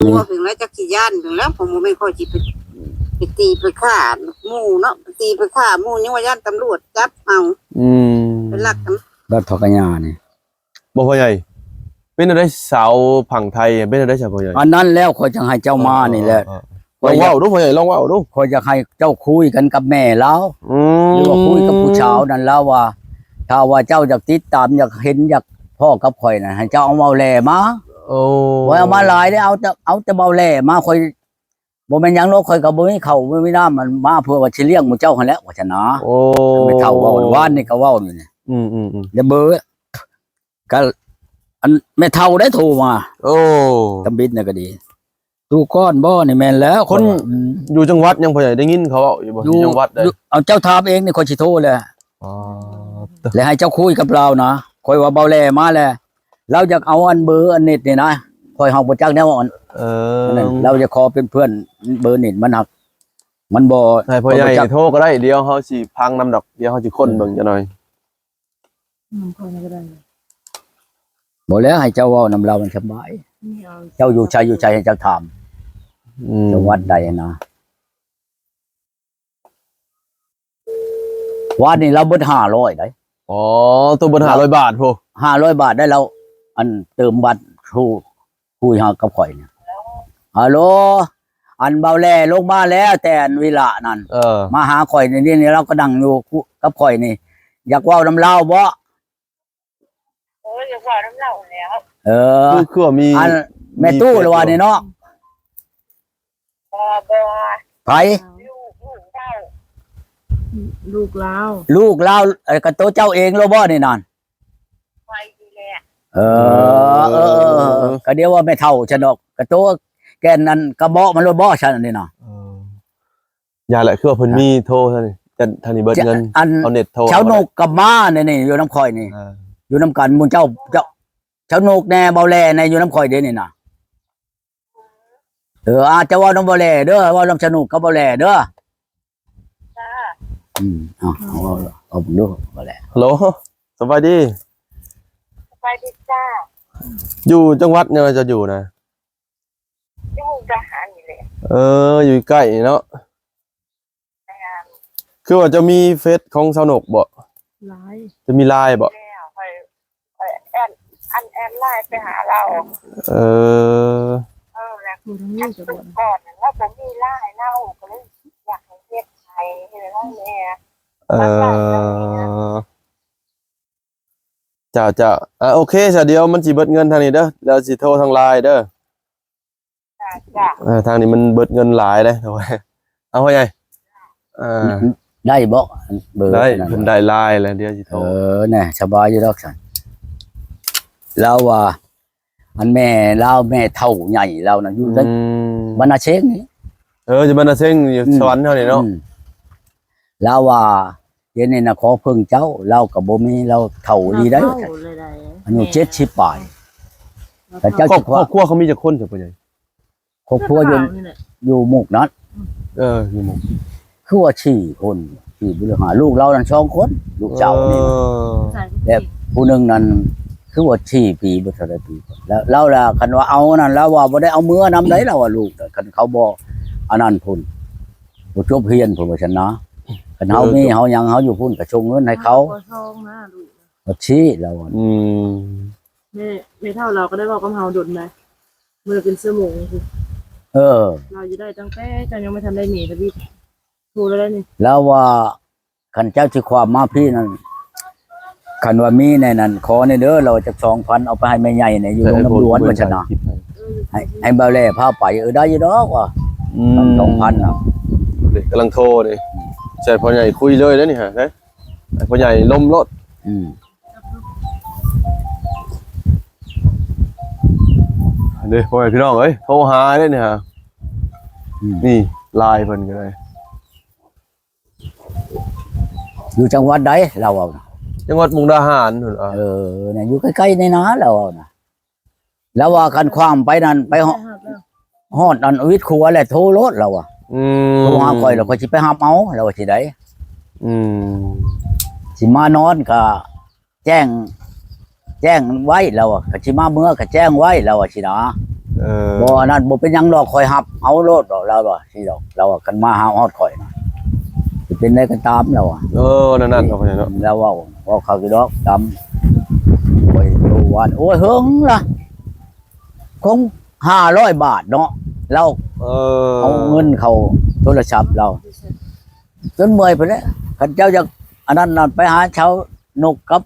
ກົວເພິ່ນແລ້ວ ຈັກຊິຢ້ານເພິ່ນແລ້ວ ເພາະບໍ່ແມ່ນຂ້ອຍຊິໄປ ໄປຕີໄປຂ້າໝູ່ເນາະ ໄປຕີໄປຂ້າໝູ່ ຍັງວ່າຢ້ານຕຳຫຼວດຈັບເອົາ ອືມ ໄປລັກນຳ ລັດຜັກກະຍານີ້. ບໍ່ ພໍ່ໃຫຍ່ ເປັນແນວໃດ ສາວຝັ່ງໄທເປັນແນວໃດຊະ ພໍ່ໃຫຍ່? ອັນນັ້ນແລ້ວ ຂ້ອຍຈັ່ງໃຫ້ເຈົ້າມານີ້ແຫຼະ ເອີ ເອີ ເອີ ລອງເວົ້າດູ ພໍ່ໃຫຍ່ ລອງເວົ້າດູ. ຂ້ອຍຢາກໃຫ້ເຈົ້າຄຸຍກັນກັບແມ່ລາວ ອືມ ຫຼືວ່າຄຸຍກັບຜູ້ສາວນັ້ນລາວວ່າ ຖ້າວ່າເຈົ້າຢາກຕິດຕາມ ຢາກເຫັນ ຢາກພໍ້ກັບຂ້ອຍນະ ໃຫ້ເຈົ້າເອົາເບົາແຫຼມາ. ໂອ້ ບໍ່ໃຫ້ເອົາມາຫຼາຍເດ້ ເອົາແຕ່ ເອົາແຕ່ເບົາແຫຼມາ ຂ້ອຍ ບໍ່ແມ່ນຫຍັງດອກ ຂ້ອຍກໍບໍ່ມີເຂົ້າບໍ່ມີນ້ຳ ມັນມາເພື່ອວ່າຊິລ້ຽງໝູ່ເຈົ້າຫັ້ນແຫຼະ ວ່າຊັ້ນນະ. ໂອ້ ແມ່ເຖົ້າເວົ້າ ວານນີ້ກໍເວົ້າຢູ່ນີ້ ອືມໆໆ ແລ້ວເບີ ກໍອັນແມ່ເຖົ້າໄດ້ໂທມາ. ໂອ້ ທຳອິດນະກໍດີ ຕູ້ກ້ອນບໍ່ ນີ້ແມ່ນແລ້ວ ຄົນ ຂ້ອຍວ່າ ອືມ ຢູ່ຈັງຫວັດຫຍັງ ພໍ່ໃຫຍ່ ໄດ້ຍິນເຂົາເວົ້າຢູ່ບໍ່? ຢູ່ ຢູ່ຈັງຫວັດໃດ? ຢູ່ ເອົາ ເຈົ້າຖາມເອງນີ້ ຂ້ອຍຊິໂທແຫຼະ. ອໍ ແລ້ວໃຫ້ເຈົ້າຄຸຍກັບລາວນະ ຂ້ອຍວ່າເບົາແຫຼມາແລ້ວ ລາວຢາກເອົາອັນເບີອັນເນັດນີ້ນະ ຂ້ອຍເຮົາບໍ່ຈັກແນວອັນ ເອີ ອັນນັ້ນ ລາວຢາກຂໍເປັນເພື່ອນເບີເນັດ ມັນຫັກ ມັນບໍ່ ໃຫ້ພໍ່ໃຫຍ່ ບໍ່ຈັກ ໂທກໍໄດ້ ດຽວເຮົາຊິຟັງນຳດອກ ດຽວເຮົາຊິຄົ້ນເບິ່ງຈັກໜ່ອຍ. ອືມ ຂ້ອຍກໍໄດ້ ບໍ່ແລ້ວ ໃຫ້ເຈົ້າເວົ້ານຳລາວມັນສະບາຍ. ເຈົ້າຢູ່ໃສ ຢູ່ໃສ ໃຫ້ເຈົ້າຖາມ ອືມ ຈັງຫວັດໃດນະ. ວານນີ້ລາວເບິດຫ້າຮ້ອຍໄດ໋. ອໍ ໂຕເບິດຫ້າຮ້ອຍບາດພຸ້ນ ຫ້າຮ້ອຍບາດໄດ້ ລາວອັນເຕີມບັດ ໂທ ຄຸຍຫາກັບຂ້ອຍນີ້. ຮັລໂຫຼ ອັນເບົາແຫຼລົງມາແລ້ວ ແຕ່ອັນວິລະນັ້ນ ເອີ ມາຫາຂ້ອຍນີ້ ນີ້ລາວກໍນັ່ງຢູ່ກັບຂ້ອຍນີ້ ຢາກເວົ້ານຳລາວບໍ? ໂອ້ຍ ຢາກເວົ້ານຳລາວແລ້ວ. ເອີ ຄື ຄືວ່າມີ ອັນແມ່ຕູ້ລະວ່ານີ້ເນາະ. ບໍ່ ບໍ່ ໃຜ? ລູກ ລູກລາວ ລູກລາວ ລູກລາວ. ເອີ ກະໂຕເຈົ້າເອງໂລບໍ່ນີ້ນັ້ນ? ຂ້ອຍນີ້ແຫຼະ. ເອີ ເອີ ເອີ ເອີ ກະດຽວວ່າແມ່ເຖົ້າຊະດອກ ກະໂຕແກ່ນອັນກະເບາະມັນໂລບໍ່ຊັ້ນນີ້ນະ. ເອີ ຢ່າແຫຼະ ຄືວ່າເພິ່ນ ອ່ະ ມີໂທຊັ້ນນີ້ ທາງນີ້ເບິດເງິນ ອັນ ເອົາເນັດໂທ ຊາວນົກກັບມ້ານີ້ ນີ້ຢູ່ນຳຂ້ອຍນີ້ ອ່າ ຢູ່ນຳກັນໝູ່ເຈົ້າ ເຈົ້າ ຊາວນົກແດ່ ເບົາແຫຼແດ່ ຢູ່ນຳຂ້ອຍເດ້ນີ້ນະ. ເອີ ອາດຈະເວົ້ານຳເບົາແຫຼເດີ ເວົ້ານຳຊາວນົກກັບເບົາແຫຼເດີ. ຈ້າ ອືມ ເອົາ ເອົາ ເອົາເບິ່ງດູເບົາແຫຼ. ຮັລໂຫຼ ສະບາຍດີ. ສະບາຍດີຈ້າ. ຢູ່ຈັງຫວັດຫຍັງລະ ເຈົ້າຢູ່ນະ? ຢູ່ມຸກດາຫານນີ້ແຫຼະ. ເອີ ຢູ່ໃກ້ເນາະ. ແມ່ນ. ຄືວ່າເຈົ້າມີເຟສຂອງຊາວນົກບໍ? ຫຼາຍ. ເຈົ້າມີລາຍບໍ? ແລ້ວ ຂ້ອຍ ຂ້ອຍແອດ ອັນແອດລາຍໄປຫາລາວ. ເອີ ເອີ ແລ້ວ ໂອ້ ທາງນີ້ກໍບໍ່ ອັນກ່ອນລາວບໍ່ມີລາຍ ລາວກໍເລີຍຢາກໃຫ້ເຮັດໃຫ້ ເຮັດໃຫ້ລາວແດ່. ເອີ ເຈົ້າ ເຈົ້າ ອ່າ ໂອເຄ ສະ ດຽວມັນຊິເບິດເງິນທາງນີ້ເດີ ແລ້ວຊິໂທທາງລາຍເດີ. ເອີ ທາງນີ້ມັນເບິດເງິນຫຼາຍເດ້. ເອົາ ພໍ່ໃຫຍ່ ເອີ ໄດ້ບໍ່ ເບີ ໄດ້ ເພິ່ນໄດ້ລາຍແລ້ວ ດຽວຊິໂທ. ເອີ ແນ່ ສະບາຍຢູ່ດອກຊັ້ນ. ລາວວ່າ ອັນແມ່ລາວ ແມ່ເຖົ້າໃຫຍ່ລາວນະ ຢູ່ ອືມ ບ້ານນາເຊງນີ້. ເອີ ຢູ່ບ້ານນາເຊງ ຢູ່ ອືມ ສະຫວັນເຮົານີ້ເນາະ. ອືມ ລາວວ່າ ດຽວນີ້ນະ ຂໍເພິ່ງເຈົ້າ ລາວກໍບໍ່ມີ ລາວເຖົ້າອີ່ຫຼີໄດ໋ ລາວເຖົ້າແລ້ວໃດ໋ ອາຍຸ ແມ່ ເຈັດສິບປາຍ. ແລ້ວເຖົ້າ ແຕ່ເຈົ້າ ຄອບ ຊິຄວ້າ ຄອບຄົວເຂົາມີຈັກຄົນຊະ ພໍ່ໃຫຍ່? ຄອບຄົວຢູ່ ຢູ່ໝູກນັ້ນ. ເອີ ຢູ່ໝູກ ຄືວ່າສີ່ຄົນ ສີ່ ຫຼື ຫ້າ ລູກລາວນັ້ນສອງຄົນ ລູກສາວນີ້ ເອີ ແລະ ຜູ້ໜຶ່ງນັ້ນ ຄືວ່າສີ່ປີ ບໍ່ເທົ່າໃດປີ ແລ້ວລາວລະ ຄັນວ່າເອົານັ້ນ ລາວວ່າບໍ່ໄດ້ເອົາເມືອນຳໃດ໋ ລາວວ່າລູກ ຄັນເຂົາບໍ່ອັນນັ້ນພຸ້ນ ບໍ່ຈົບຮຽນພຸ້ນ ວ່າຊັ້ນນະ. ຄັນເຮົາມີ ເອີ ເຮົາຫຍັງ ເຮົາຢູ່ພຸ້ນກໍສົ່ງເງິນໃຫ້ເຂົາ ບໍ່ຊອງນະລູກ ບໍ່ຊີ້ລາວ. ອືມ ແມ່ ແມ່ເຖົ້າລາວກໍໄດ້ເວົ້າກັບເຮົາດົນໄດ໋ ມື້ລະເປັນຊົ່ວໂມງພຸ້ນ. ເອີ ລາວຢູ່ໄດ້ຕັ້ງແຕ່ເຈົ້າຍັງບໍ່ທັນໄດ້ມີທະວີດ ໂທແລ້ວໄດ໋ນີ້. ລາວວ່າ ຄັນເຈົ້າຊິຄວ້າມາພີ້ນັ້ນ ຄັນວ່າມີໃນນັ້ນ ຂໍແດ່ເດີ ລາວວ່າ ຈັກສອງພັນ ເອົາໄປໃຫ້ແມ່ໃຫຍ່ໃນຢູ່ ເອີ ລົງນ້ຳດວນ ເພິ່ນວ່າຊັ້ນນະ ໃຫ້ ໃຫ້ບ່າວແຫຼພາໄປ. ເອີ ໄດ້ຢູ່ດອກວ່າ ອືມ ສອງພັນນະ ກຳລັງໂທເດ້. ອືມ ໃສ່ພໍ່ໃຫຍ່ຄຸຍເລີຍເດ້ນີ້ຫາ ໃຫ້ພໍ່ໃຫຍ່ລົມໂລດ. ອືມ ເດ້ ພໍ່ແມ່ພີ່ນ້ອງເອີຍ ໂທຫາເດ້ນີ້ຫາ. ອືມ ນີ້ລາຍເພິ່ນກໍໄດ້. ຢູ່ຈັງຫວັດໃດລາວເວົ້ານະ? ຈັງຫວັດມຸກດາຫານພຸ້ນ. ເອີ ນັ້ນຢູ່ໃກ້ໆນີ້ນະ ລາວເວົ້ານະ. ລາວວ່າຄັນຄວ້າມໄປນັ້ນ ໄປຮອດ ຮອດອັນວິດຂົວແລ້ວໂທໂລດ ລາວວ່າ. ອືມ ໂທຫາຂ້ອຍແລ້ວຂ້ອຍຊິໄປຮັບເອົາ ລາວວ່າຊິໄດ້. ອືມ ຊິມານອນກະແຈ້ງ ແຈ້ງໄວ້ ລາວວ່າ ຄັນຊິມາເມືອກະແຈ້ງໄວ້ ລາວວ່າຊີ້ນະ. ເອີ ບໍ່ ອັນນັ້ນບໍ່ເປັນຫຍັງດອກ ຂ້ອຍຮັບເອົາໂລດດອກ ລາວວ່າຊີ້ດອກ ລາວວ່າ ຄັນມາຫາຮອດຂ້ອຍນະ ຊິເປັນໃດກໍຕາມ ລາວວ່າ ເອີ ນັ້ນໆ ເນາະ ເນາະ ລາວເວົ້າ ເວົ້າຄັກຢູ່ດອກ ຕາມ ຂ້ອຍໂທຫວານ ໂອ້ຍ ເຫິງລະ ຄົງຫ້າຮ້ອຍບາດເນາະ ລາວ ເອີ ເອົາເງິນເຂົ້າໂທລະສັບລາວ ຈົນເມື່ອຍພຸ້ນແຫຼະ ຄັນເຈົ້າຢາກອັນນັ້ນນະ ໄປຫາຊາວນົກກັບ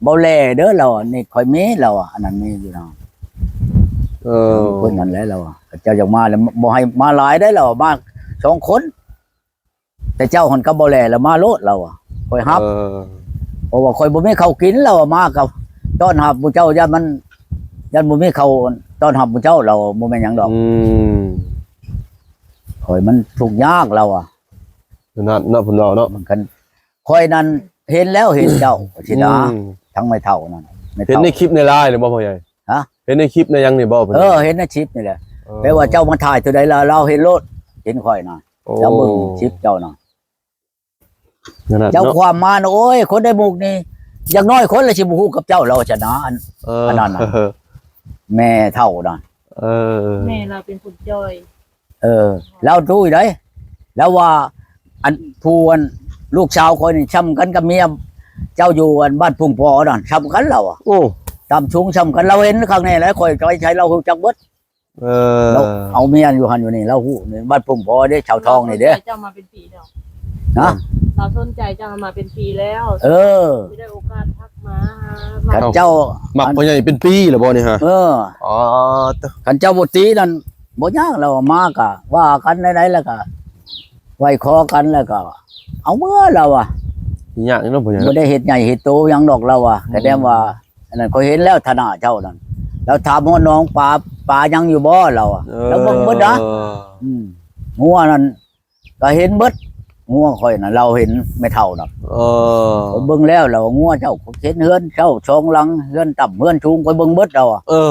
ບໍ່ແລເດີ ລາວ ອັນນີ້ຂ້ອຍມີ ລາວ ອັນນັ້ນມີຢູ່ນະ ເອີ ເພິ່ນນັ້ນແຫຼະ ລາວ ເຈົ້າຢາກມາແລ້ວ ບໍ່ໃຫ້ມາຫຼາຍເດ້ ລາວ ມາສອງຄົນ ແຕ່ເຈົ້າຫັ້ນກັບບໍ່ແລ ລາວ ມາໂລດ ລາວ ຂ້ອຍຮັບ ເອີ ເພາະວ່າຂ້ອຍບໍ່ມີເຂົ້າກິນ ລາວ ມາກໍຕ້ອນຮັບໝູ່ເຈົ້າ ຢ້ານມັນ ຢ້ານບໍ່ມີເຂົ້າຕ້ອນຮັບໝູ່ເຈົ້າ ລາວ ບໍ່ແມ່ນຫຍັງດອກ ອືມ ຂ້ອຍມັນທຸກຍາກ ລາວ ນັ້ນເນາະ ເພິ່ນເວົ້າເນາະ ມັນຄັນ ຂ້ອຍນັ້ນເຫັນແລ້ວເຫັນເຈົ້າ ຊິນະ ອືມ ທັງແມ່ເຖົ້ານັ້ນ ແມ່ເຖົ້າ ເຫັນໃນຄລິບໃນລາຍນີ້ບໍ່ພໍ່ໃຫຍ່? ຮະ? ເຫັນໃນຄລິບໃນຫຍັງນີ້ບໍ່? ເອີ ເຫັນໃນຄລິບນີ້ແຫຼະ ເອີ ແປວ່າເຈົ້າມາຖ່າຍເທື່ອໃດລະ ລາວເຫັນໂລດ ເຫັນຂ້ອຍນະ ໂອ້ ລາວເບິ່ງຄລິບເຈົ້ານະ ນັ້ນນະ ເຈົ້າ ເນາະ ຄວາມມານະ ໂອ້ຍ ຄົນໃນໝູ່ນີ້ ຢ່າງໜ້ອຍຄົນລະຊິບໍ່ຮູ້ກັບເຈົ້າ ລາວວ່າຊັ້ນນະ ອັນ ເອີ ອັນນັ້ນນະ ແມ່ເຖົ້ານະ ເອີ ແມ່ລາວເປັນຄົນຈ່ອຍ ເອີ ລາວຕຸ້ຍໃດ ລາວວ່າ ອັນ ຜູ້ ອັນ ລູກສາວຂ້ອຍນີ້ຊ່ຳກັນກັບເມຍເຈົ້າຢູ່ ອັນ ບ້ານພຸ້ງພໍນັ້ນ ຊ່ຳກັນລາວ ໂອ້ ຕ່ຳສູງຊ່ຳກັນ ລາວເຫັນຄັກແນ່ແຫຼະ ຂ້ອຍໄປໃສລາວຮູ້ຈັກເບິດ ເອີ ລາວເອົາເມຍຢູ່ຫັ້ນຢູ່ນີ້ ລາວຮູ້ ບ້ານພຸ້ງພໍເດ້ ຊາວທອງນີ້ເດ້ ລາວສົນໃຈເຈົ້າມາເປັນປີແລ້ວ ຮະ? ລາວສົນໃຈເຈົ້າມາເປັນປີແລ້ວ ເອີ ມີໄດ້ໂອກາດທັກ ມາຫາ ຄັນເຈົ້າມັກພໍ່ໃຫຍ່ເປັນປີແລ້ວບໍ່ນີ້ຮະ? ເອີ ອໍ ຄັນເຈົ້າບໍ່ຕີນັ້ນບໍ່ຍາກ ລາວມາກະວ່າກັນໃດໆ ແລ້ວກະໄຫວ້ຂໍກັນ ແລ້ວກະເອົາເມືອ ລາວວ່າ ຍາກເນາະ ບໍ່ໄດ້ເຮັດໃຫຍ່ເຮັດໂຕຫຍັງດອກ ລາວວ່າ ກະແນມວ່າ ອັນນັ້ນຂ້ອຍເຫັນແລ້ວ ຖານະເຈົ້ານັ້ນ ລາວຖາມຮອດໜອງປາ ປາຍັງຢູ່ບໍ່ ລາວວ່າ ເອີ ລາວເບິ່ງເບິດນະ ອືມ ງົວນັ້ນ ກໍເຫັນເບິດ ງົວຂ້ອຍນະ ລາວເຫັນແມ່ເຖົ້ານະ ເອີ ຂ້ອຍເບິ່ງແລ້ວ ລາວວ່າ ງົວເຈົ້າ ຂ້ອຍເຫັນເຮືອນເຈົ້າສອງຫຼັງ ເຮືອນຕ່ຳເຮືອນສູງ ຂ້ອຍເບິ່ງເບິດ ລາວວ່າ ເອີ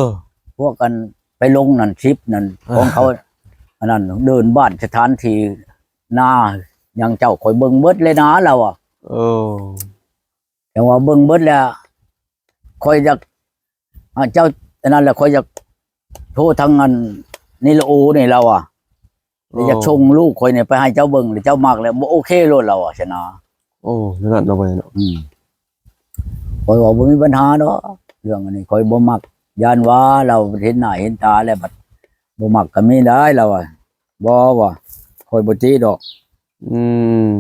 ພວກກັນໄປລົງນັ້ນ ຄລິບນັ້ນ ເອີ ຂອງເຂົາ ອັນນັ້ນ ເດີ່ນບ້ານ ສະຖານທີ່ນາຫຍັງເຈົ້າ ຂ້ອຍເບິ່ງເບິດເລີຍນະ ລາວວ່າ ເອີ ຈັ່ງວ່າເບິ່ງເບິດແລ້ວ ຂ້ອຍຢາກ ອ່າ ເຈົ້າ ອັນນັ້ນແຫຼະ ຂ້ອຍຢາກໂທທາງອັນນີ້ລະໂອນີ້ ລາວວ່າ ໂອ້ ຢາກສົ່ງລູກຂ້ອຍນີ້ໄປໃຫ້ເຈົ້າເບິ່ງ ແລ້ວເຈົ້າມັກແລ້ວບໍ່ໂອເຄໂລດ ລາວວ່າຊັ້ນນະ ໂອ້ ນັ້ນເນາະ ອືມ ຂ້ອຍວ່າບໍ່ມີບັນຫາດອກ ເລື່ອງອັນນີ້ຂ້ອຍບໍ່ມັກ ຢ້ານວ່າລາວເຫັນໜ້າເຫັນຕາແລ້ວບັດບໍ່ມັກກໍມີໄດ໋ ລາວວ່າ ບໍ່ວ່າ ຂ້ອຍບໍ່ຕິດອກ ອືມ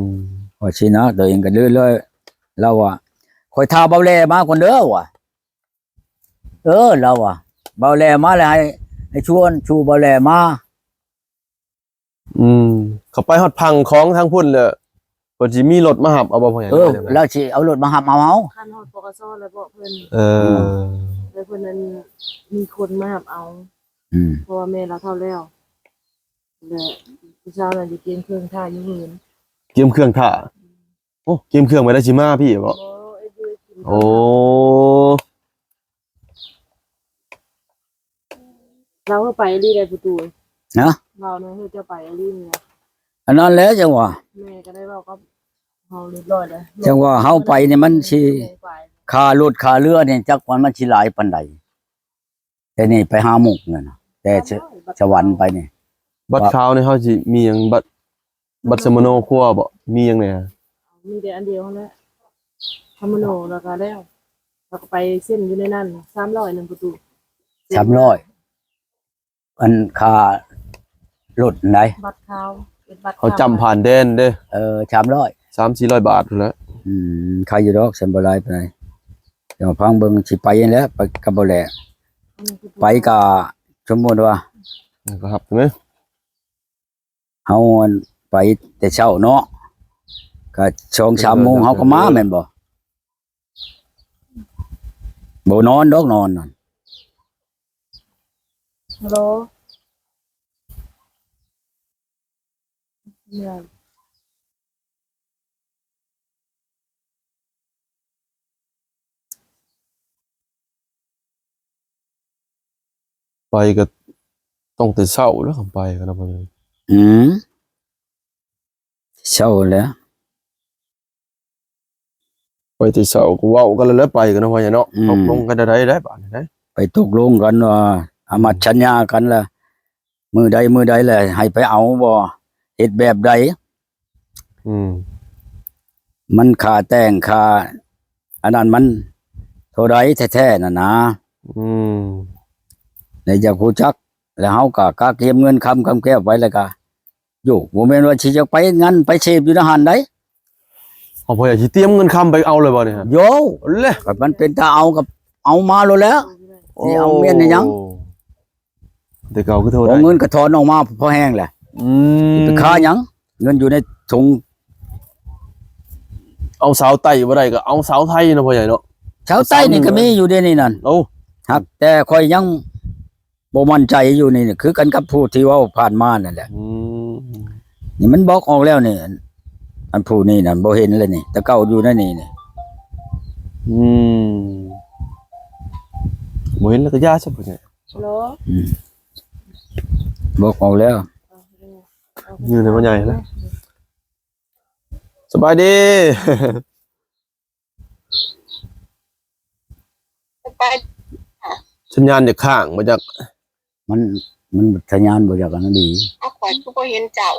ວ່າຊີ້ນະ ຕົວເອງກໍເລີຍ ລາວວ່າ ຂ້ອຍຖ້າເບົາແລມາກ່ອນເດີວ່າ ເອີ ລາວວ່າ ເບົາແລມາແລ້ວໃຫ້ ໃຫ້ຊວນ ຊູເບົາແລມາ ອືມ ເຂົາໄປຮອດຝັ່ງຂອງທາງພຸ້ນແລ້ວ ເພິ່ນຊິມີລົດມາຮັບເອົາບໍ່ ພໍ່ໃຫຍ່? ເອີ ລາວຊິເອົາລົດມາຮັບເອົາເຮົາ ຄັນຮອດ ປກສ ແລ້ວບອກເພິ່ນ ເອີ ແລ້ວເພິ່ນນັ້ນມີຄົນມາຮັບເອົາ ອືມ ເພາະວ່າແມ່ລາວເຖົ້າແລ້ວ ແລະ ຜູ້ສາວນັ້ນຊິກຽມເຄື່ອງຖ້າຢູ່ເຮືອນ ກຽມເຄື່ອງຖ້າ ໂອ້ ກຽມເຄື່ອງໄປແລ້ວຊິມາພີ້ບໍ? ບໍ່ ເອີ ຢູ່ກິນ ໂອ້ ລາວເຮົາໄປອີ່ຫຼີໄດ໋ປະຕູ ຮະ? ລາວນະ ເຮົາຈະໄປອີ່ຫຼີນີ້ ອັນນັ້ນແຫຼະ ຈັ່ງວ່າ ແມ່ກໍໄດ້ເວົ້າກັບເຮົາຮຽບຮ້ອຍແລ້ວ ຈັ່ງວ່າເຮົາໄປນີ້ມັນຊິຄ່າລົດຄ່າເຮືອນີ້ ຈັກວ່າມັນຊິຫຼາຍປານໃດ? ແຕ່ນີ້ໄປຫາໝູ່ນັ້ນນະ ແຕ່ ສະ ສະຫວັນໄປນີ້ ບັດຂາວນີ້ເຮົາຊິມີຫຍັງ ບັດ ບັດສຳມະໂນຄົວບໍ ມີຫຍັງແດ່? ມີແຕ່ອັນດຽວຫັ້ນແຫຼະ ສຳມະໂນ ແລ້ວກໍແລ້ວ ແລ້ວກໍໄປເຊັນຢູ່ໃນນັ້ນ ສາມຮ້ອຍໜຶ່ງປະຕູ ສາມຮ້ອຍ ອັນຄ່າລົດໃດ໋ ບັດຂາວ ເປັນບັດ ເຂົາຈ້ຳຜ່ານແດນເດ້ ເອີ ສາມຮ້ອຍ ສາມສີ່ຮ້ອຍບາດພຸ້ນແຫຼະ ອືມ ໄຄຢູ່ດອກ ຊັ້ນບໍ່ຫຼາຍປານໃດ ດຽວຟັງເບິ່ງ ຊິໄປຫັ້ນແຫຼະ ໄປກັບບໍ່ແລ ໄປກະສົມມຸດວ່າ ກໍຮັບໃຊ່ໄໝ? ເຮົາ ອັນ ໄປແຕ່ເຊົ້າເນາະ ກະສອງສາມໂມງເຮົາກໍມາແມ່ນບໍ່? ບໍ່ນອນດອກ ນອນນັ້ນ ຮັລໂຫຼ ໄປກໍຕ້ອງແຕ່ເຊົ້າແລ້ວ ຄັນໄປກໍນະ ອືມ ເຊົ້າແລ້ວ ໄປແຕ່ເຊົ້າກໍເວົ້າກັນແລ້ວແຫຼະ ໄປກັນເນາະ ວ່າຫຍັງເນາະ ອືມ ຕົກລົງກັນໄດ້ ໄດ້ບາດນີ້ໄດ້ ໄປຕົກລົງກັນວ່າ ອາມັດສັນຍາກັນລະ ມື້ໃດມື້ໃດແຫຼະ ໃຫ້ໄປເອົາບໍ່ ເຮັດແບບໃດ ອືມ ມັນຄ່າແຕ່ງ ຄ່າອັນນັ້ນມັນເທົ່າໃດແທ້ໆນັ້ນນະ ອືມ ແລ້ວຢາກຮູ້ຈັກ ແລ້ວເຮົາກໍກະກຽມເງິນຄຳຄຳແກ້ວໄວ້ ແລ້ວກໍ ໂຢ ບໍ່ແມ່ນວ່າຊິຈະໄປງານໄປເສບຢູ່ໃນຫັ້ນໃດ ເອົາ ພໍ່ໃຫຍ່ຊິຕຽມເງິນຄຳໄປເອົາເລີຍບໍ່ນີ້? ໂຢ ເອົາແຫຼະ ຄັນມັນເປັນຕາເອົາກໍເອົາມາໂລດແຫຼະ ໂອ້ ຊິເອົາແມ່ນຫຍັງ ແຕ່ເກົ່າຄືໂທໄດ້ ເງິນກໍຖອນອອກມາພໍແຮງແຫຼະ ອືມ ຊິໄປຄາຫຍັງ ເງິນຢູ່ໃນຖົງ ເອົາສາວໃຕ້ບໍ່ໄດ້ກໍເອົາສາວໄທເນາະ ພໍ່ໃຫຍ່ເນາະ ສາວໃຕ້ນີ້ກໍມີຢູ່ເດນີ້ນັ້ນ ໂອ້ ຮັກ ແຕ່ຂ້ອຍຍັງ ບໍ່ໝັ້ນໃຈຢູ່ນີ້ ຄືກັນກັບຜູ້ທີ່ເວົ້າຜ່ານມານັ້ນແຫຼະ ອືມ ນີ້ມັນບລັອກອອກແລ້ວນີ້ ອັນ ອັນຜູ້ນີ້ນັ້ນບໍ່ເຫັນແລ້ວນີ້ ແຕ່ເກົ່າຢູ່ໃນນີ້ນີ້ ອືມ ບໍ່ເຫັນແລ້ວກໍຢ່າຊະ ເພິ່ນ ເນາະ ອືມ ບລັອກອອກແລ້ວ ເອີ ຢູ່ໃນພໍ່ໃຫຍ່ນະ ສະບາຍດີ. ສະບາຍດີ ສັນຍານຈະຄ້າງບໍ່ຈັກ ມັນ ມັນສັນຍານບໍ່ຢາກອັນນັ້ນດີ ເອົາ ຂ້ອຍຄືບໍ່ເຫັນເຈົ້າ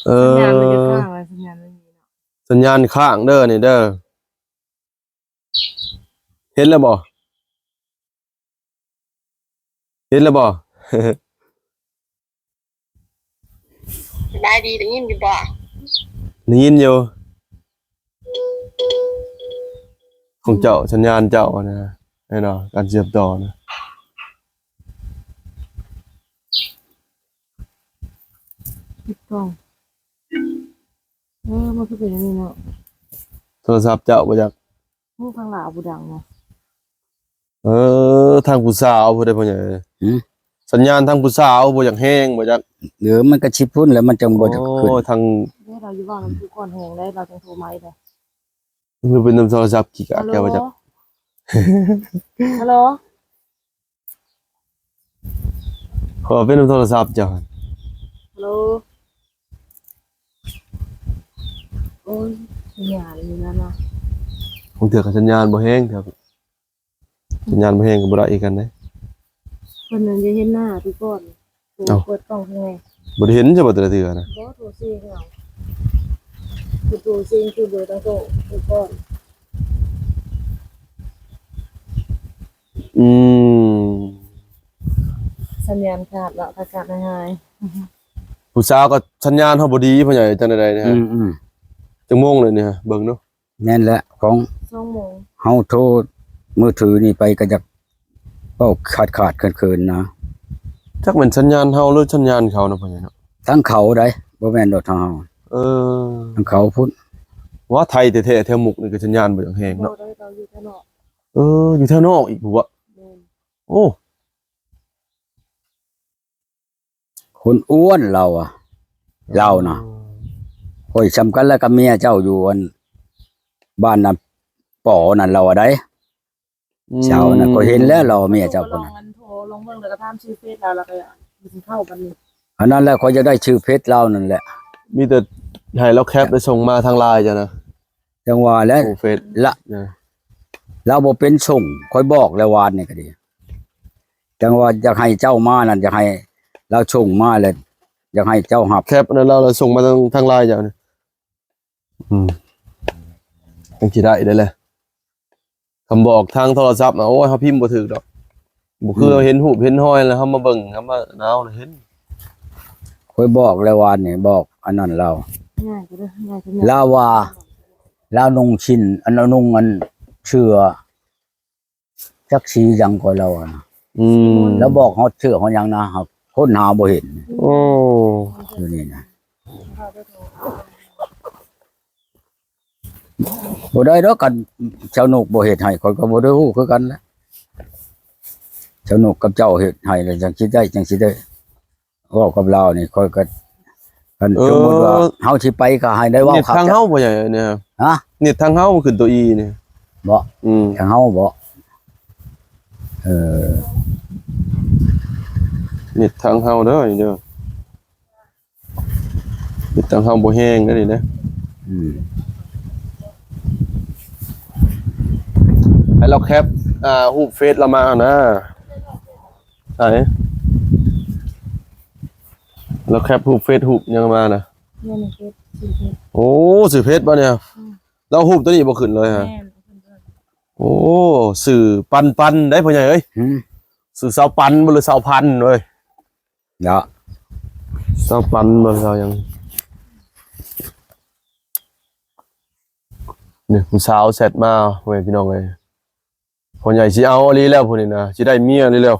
ເອີ ສັນຍານມັນຈະຄ້າງ ສັນຍານມັນມີເນາະ ສັນຍານຄ້າງເດີນີ້ເດີ ເຫັນແລ້ວບໍ່? ເຫັນແລ້ວບໍ່? ສະບາຍດີ ໄດ້ຍິນຢູ່ບໍ່? ໄດ້ຍິນຢູ່ ຂອງເຈົ້າ ສັນຍານເຈົ້ານະ ແນ່ນອນ ການເຊື່ອມຕໍ່ນະ ຖືກຕ້ອງ ເອີ ມັນຄືເປັນຢ່າງນີ້ເນາະ ໂທລະສັບເຈົ້າບໍ່ຈັກ ໂອ້ ທາງລາວບໍ່ດັງເນາະ ເອີ ທາງຜູ້ສາວພຸ້ນເດ້ພໍ່ໃຫຍ່ ຫື ສັນຍານທາງຜູ້ສາວບໍ່ຢາກແຮງບໍ່ຈັກ ເອີ ມັນກະຊິພຸ້ນແຫຼະ ມັນຈັ່ງບໍ່ຢາກຂຶ້ນ ໂອ້ ທາງ ເດ້ ລາວຢູ່ບ້ານນຳຜູ້ກ່ອນແຮງເດ້ ລາວຈັ່ງໂທມາອີກເດ້ ມັນເປັນນຳໂທລະສັບຂີ້ກາກແກວ່າຈັກ ຮັລໂຫຼ ຮັລໂຫຼ ຂໍເປັນນຳໂທລະສັບເຈົ້າ ຮັລໂຫຼ ໂອ້ຍ ສັນຍານຢູ່ນັ້ນນະ ບາງເທື່ອກໍສັນຍານບໍ່ແຮງ ແຖວ ສັນຍານບໍ່ແຮງກໍບໍ່ໄດ້ຄືກັນເດ້ ເພິ່ນນັ້ນຈະເຫັນໜ້າທຸກຄົນ ເອົ້າ ເປີດກ້ອງຂ້າງໃນ ບໍ່ໄດ້ເຫັນຊະບໍ່ແຕ່ລະເທື່ອນະ ບໍ່ໂທເຊັງເອົາ ຄືໂທເຊັງຄືເບີຕັ້ງໂຕທຸກຄົນ ອືມ ສັນຍານຂາດເນາະ ຂາດໆຫາຍໆ ຜູ້ສາວກໍສັນຍານເຮົາບໍ່ດີ ພໍ່ໃຫຍ່ ຈັ່ງໃດໆນີ້ ອືມໆ ຈັກໂມງແລ້ວນີ້ ເບິ່ງດູ ແມ່ນແຫຼະ ຂອງສອງໂມງ ເຮົາໂທມືຖືນີ້ໄປກໍຢາກເວົ້າຂາດໆເຂີນໆນະ ຈັກແມ່ນສັນຍານເຮົາ ຫຼື ສັນຍານເຂົານະ ພໍ່ໃຫຍ່ເນາະ ທາງເຂົາໃດ໋ ບໍ່ແມ່ນດອກທາງເຮົາ ເອີ ທາງເຂົາພຸ້ນ ວ່າໄທແທ້ໆ ແຖວມຸກນີ້ກໍສັນຍານບໍ່ຢາກແຮງເນາະ ບໍ່ໄດ້ ລາວຢູ່ແຖວນອກ ເອີ ຢູ່ແຖວນອກອີກພຸ້ນບໍ ແມ່ນ ໂອ້ ຄົນອ້ວນລາວອະ ລາວນະ ເອີ ຂ້ອຍສ່ຳກັນແລ້ວກັບເມຍເຈົ້າຢູ່ອັນ ບ້ານນະ ປໍນັ້ນລາວອະໃດ ອືມ ເຈົ້ານະ ຂ້ອຍເຫັນແລ້ວລາວເມຍເຈົ້າ ລອງອັນໂທລອງເບິ່ງ ແລ້ວກໍຖາມຊື່ເຟສລາວ ແລ້ວກໍກິນເຂົ້າກັນນີ້ ອັນນັ້ນແຫຼະ ຂ້ອຍຢາກໄດ້ຊື່ເຟສລາວນັ້ນແຫຼະ ມີແຕ່ໃຫ້ລາວແຄັບແລ້ວສົ່ງມາທາງລາຍເຈົ້ານະ ຈັ່ງວ່າແຫຼະ ໂອ້ ເຟສລະ ລາວບໍ່ເປັນສົ່ງ ຂ້ອຍບອກແລ້ວວານນີ້ກໍດີ ຈັ່ງວ່າຢາກໃຫ້ເຈົ້າມານັ້ນ ຢາກໃຫ້ລາວສົ່ງມາແລ້ວ ຢາກໃຫ້ເຈົ້າຮັບ ແຄັບອັນນັ້ນລາວ ລາວສົ່ງມາທາງ ທາງລາຍເຈົ້ານີ້ ອືມ ຈັ່ງຊິໄດ້ເດ້ແຫຼະ ຄຳບອກທາງໂທລະສັບນະ ໂອ້ຍ ເຮົາພິມບໍ່ຖືກດອກ ບໍ່ຄື ອືມ ເຮົາເຫັນຮູບເຫັນຮອຍແລ້ວ ເຮົາມາເບິ່ງ ເຮົາມານາວແລ້ວເຫັນ ຂ້ອຍບອກແລ້ວວານນີ້ ບອກອັນນັ້ນລາວ ງ່າຍກໍໄດ້ ງ່າຍກໍງ່າຍ ລາວວ່າ ລາວນຸ່ງຊິນ ອັນ ລາວນຸ່ງອັນເສື້ອ ຈັກສີຫຍັງກໍລາວນະ ອືມ ລາວບອກຮອດເສື້ອຮອດຫຍັງນະ ຫາກຄົ້ນຫາບໍ່ເຫັນ ໂອ້ ຢູ່ນີ້ນະ ບໍ່ໄດ້ດອກ ຄັນຊາວນົກບໍ່ເຮັດໃຫ້ ຂ້ອຍກໍບໍ່ໄດ້ຮູ້ຄືກັນແຫຼະ ຊາວນົກກັບເຈົ້າເຮັດໃຫ້ແລ້ວ ຈັ່ງຊິໄດ້ ຈັ່ງຊິໄດ້ ເວົ້າກັບລາວນີ້ ຂ້ອຍກໍ ຄັນ ເອີ ສົມມຸດວ່າເຮົາຊິໄປກໍໃຫ້ໄດ້ເວົ້າ ເນັດທາງເຮົາບໍ່ໃຫຍ່ນີ້ ຮະ ເນັດທາງເຮົາມັນຂຶ້ນຕົວອີນີ້ ບໍ່ ອືມ ທາງເຮົາບໍ່ ເອີ ເນັດທາງເຮົາເດີນີ້ເດີ ເຮັດທາງເຮົາບໍ່ແຮງເດ້ນີ້ເດ້ ອືມ ໃຫ້ລາວແຄັບ ອ່າ ຮູບເຟສລາວມາຫັ້ນນະ ໃສ ລາວແຄບຮູບເຟສຮູບຫຍັງມານະ? ແມ່ນເຟສ ຊື່ເຟສ. ໂອ້ ຊື່ເຟສບໍ່ນີ້? ອືມ ລາວຮູບໂຕນີ້ບໍ່ຂຶ້ນເລີຍຮະ? ແມ່ນ ບໍ່ຂຶ້ນເລີຍ. ໂອ້ ຊື່ປັນໆ ໄດ໋ພໍ່ໃຫຍ່ເອີຍ. ຫືມ ຊື່ສາວປັນບໍ່ ຫຼືສາວພັນເວີຍ? ເນາະ ສາວປັນບໍ່ ສາວຫຍັງ? ນີ້ຜູ້ສາວແຊັດມາ ໂອ້ຍ ພີ່ນ້ອງເອີຍ. ພໍ່ໃຫຍ່ຊິເອົາອີ່ຫຼີແລ້ວຜູ້ນີ້ນະ ຊິໄດ້ເມຍອີ່ຫຼີແລ້ວ.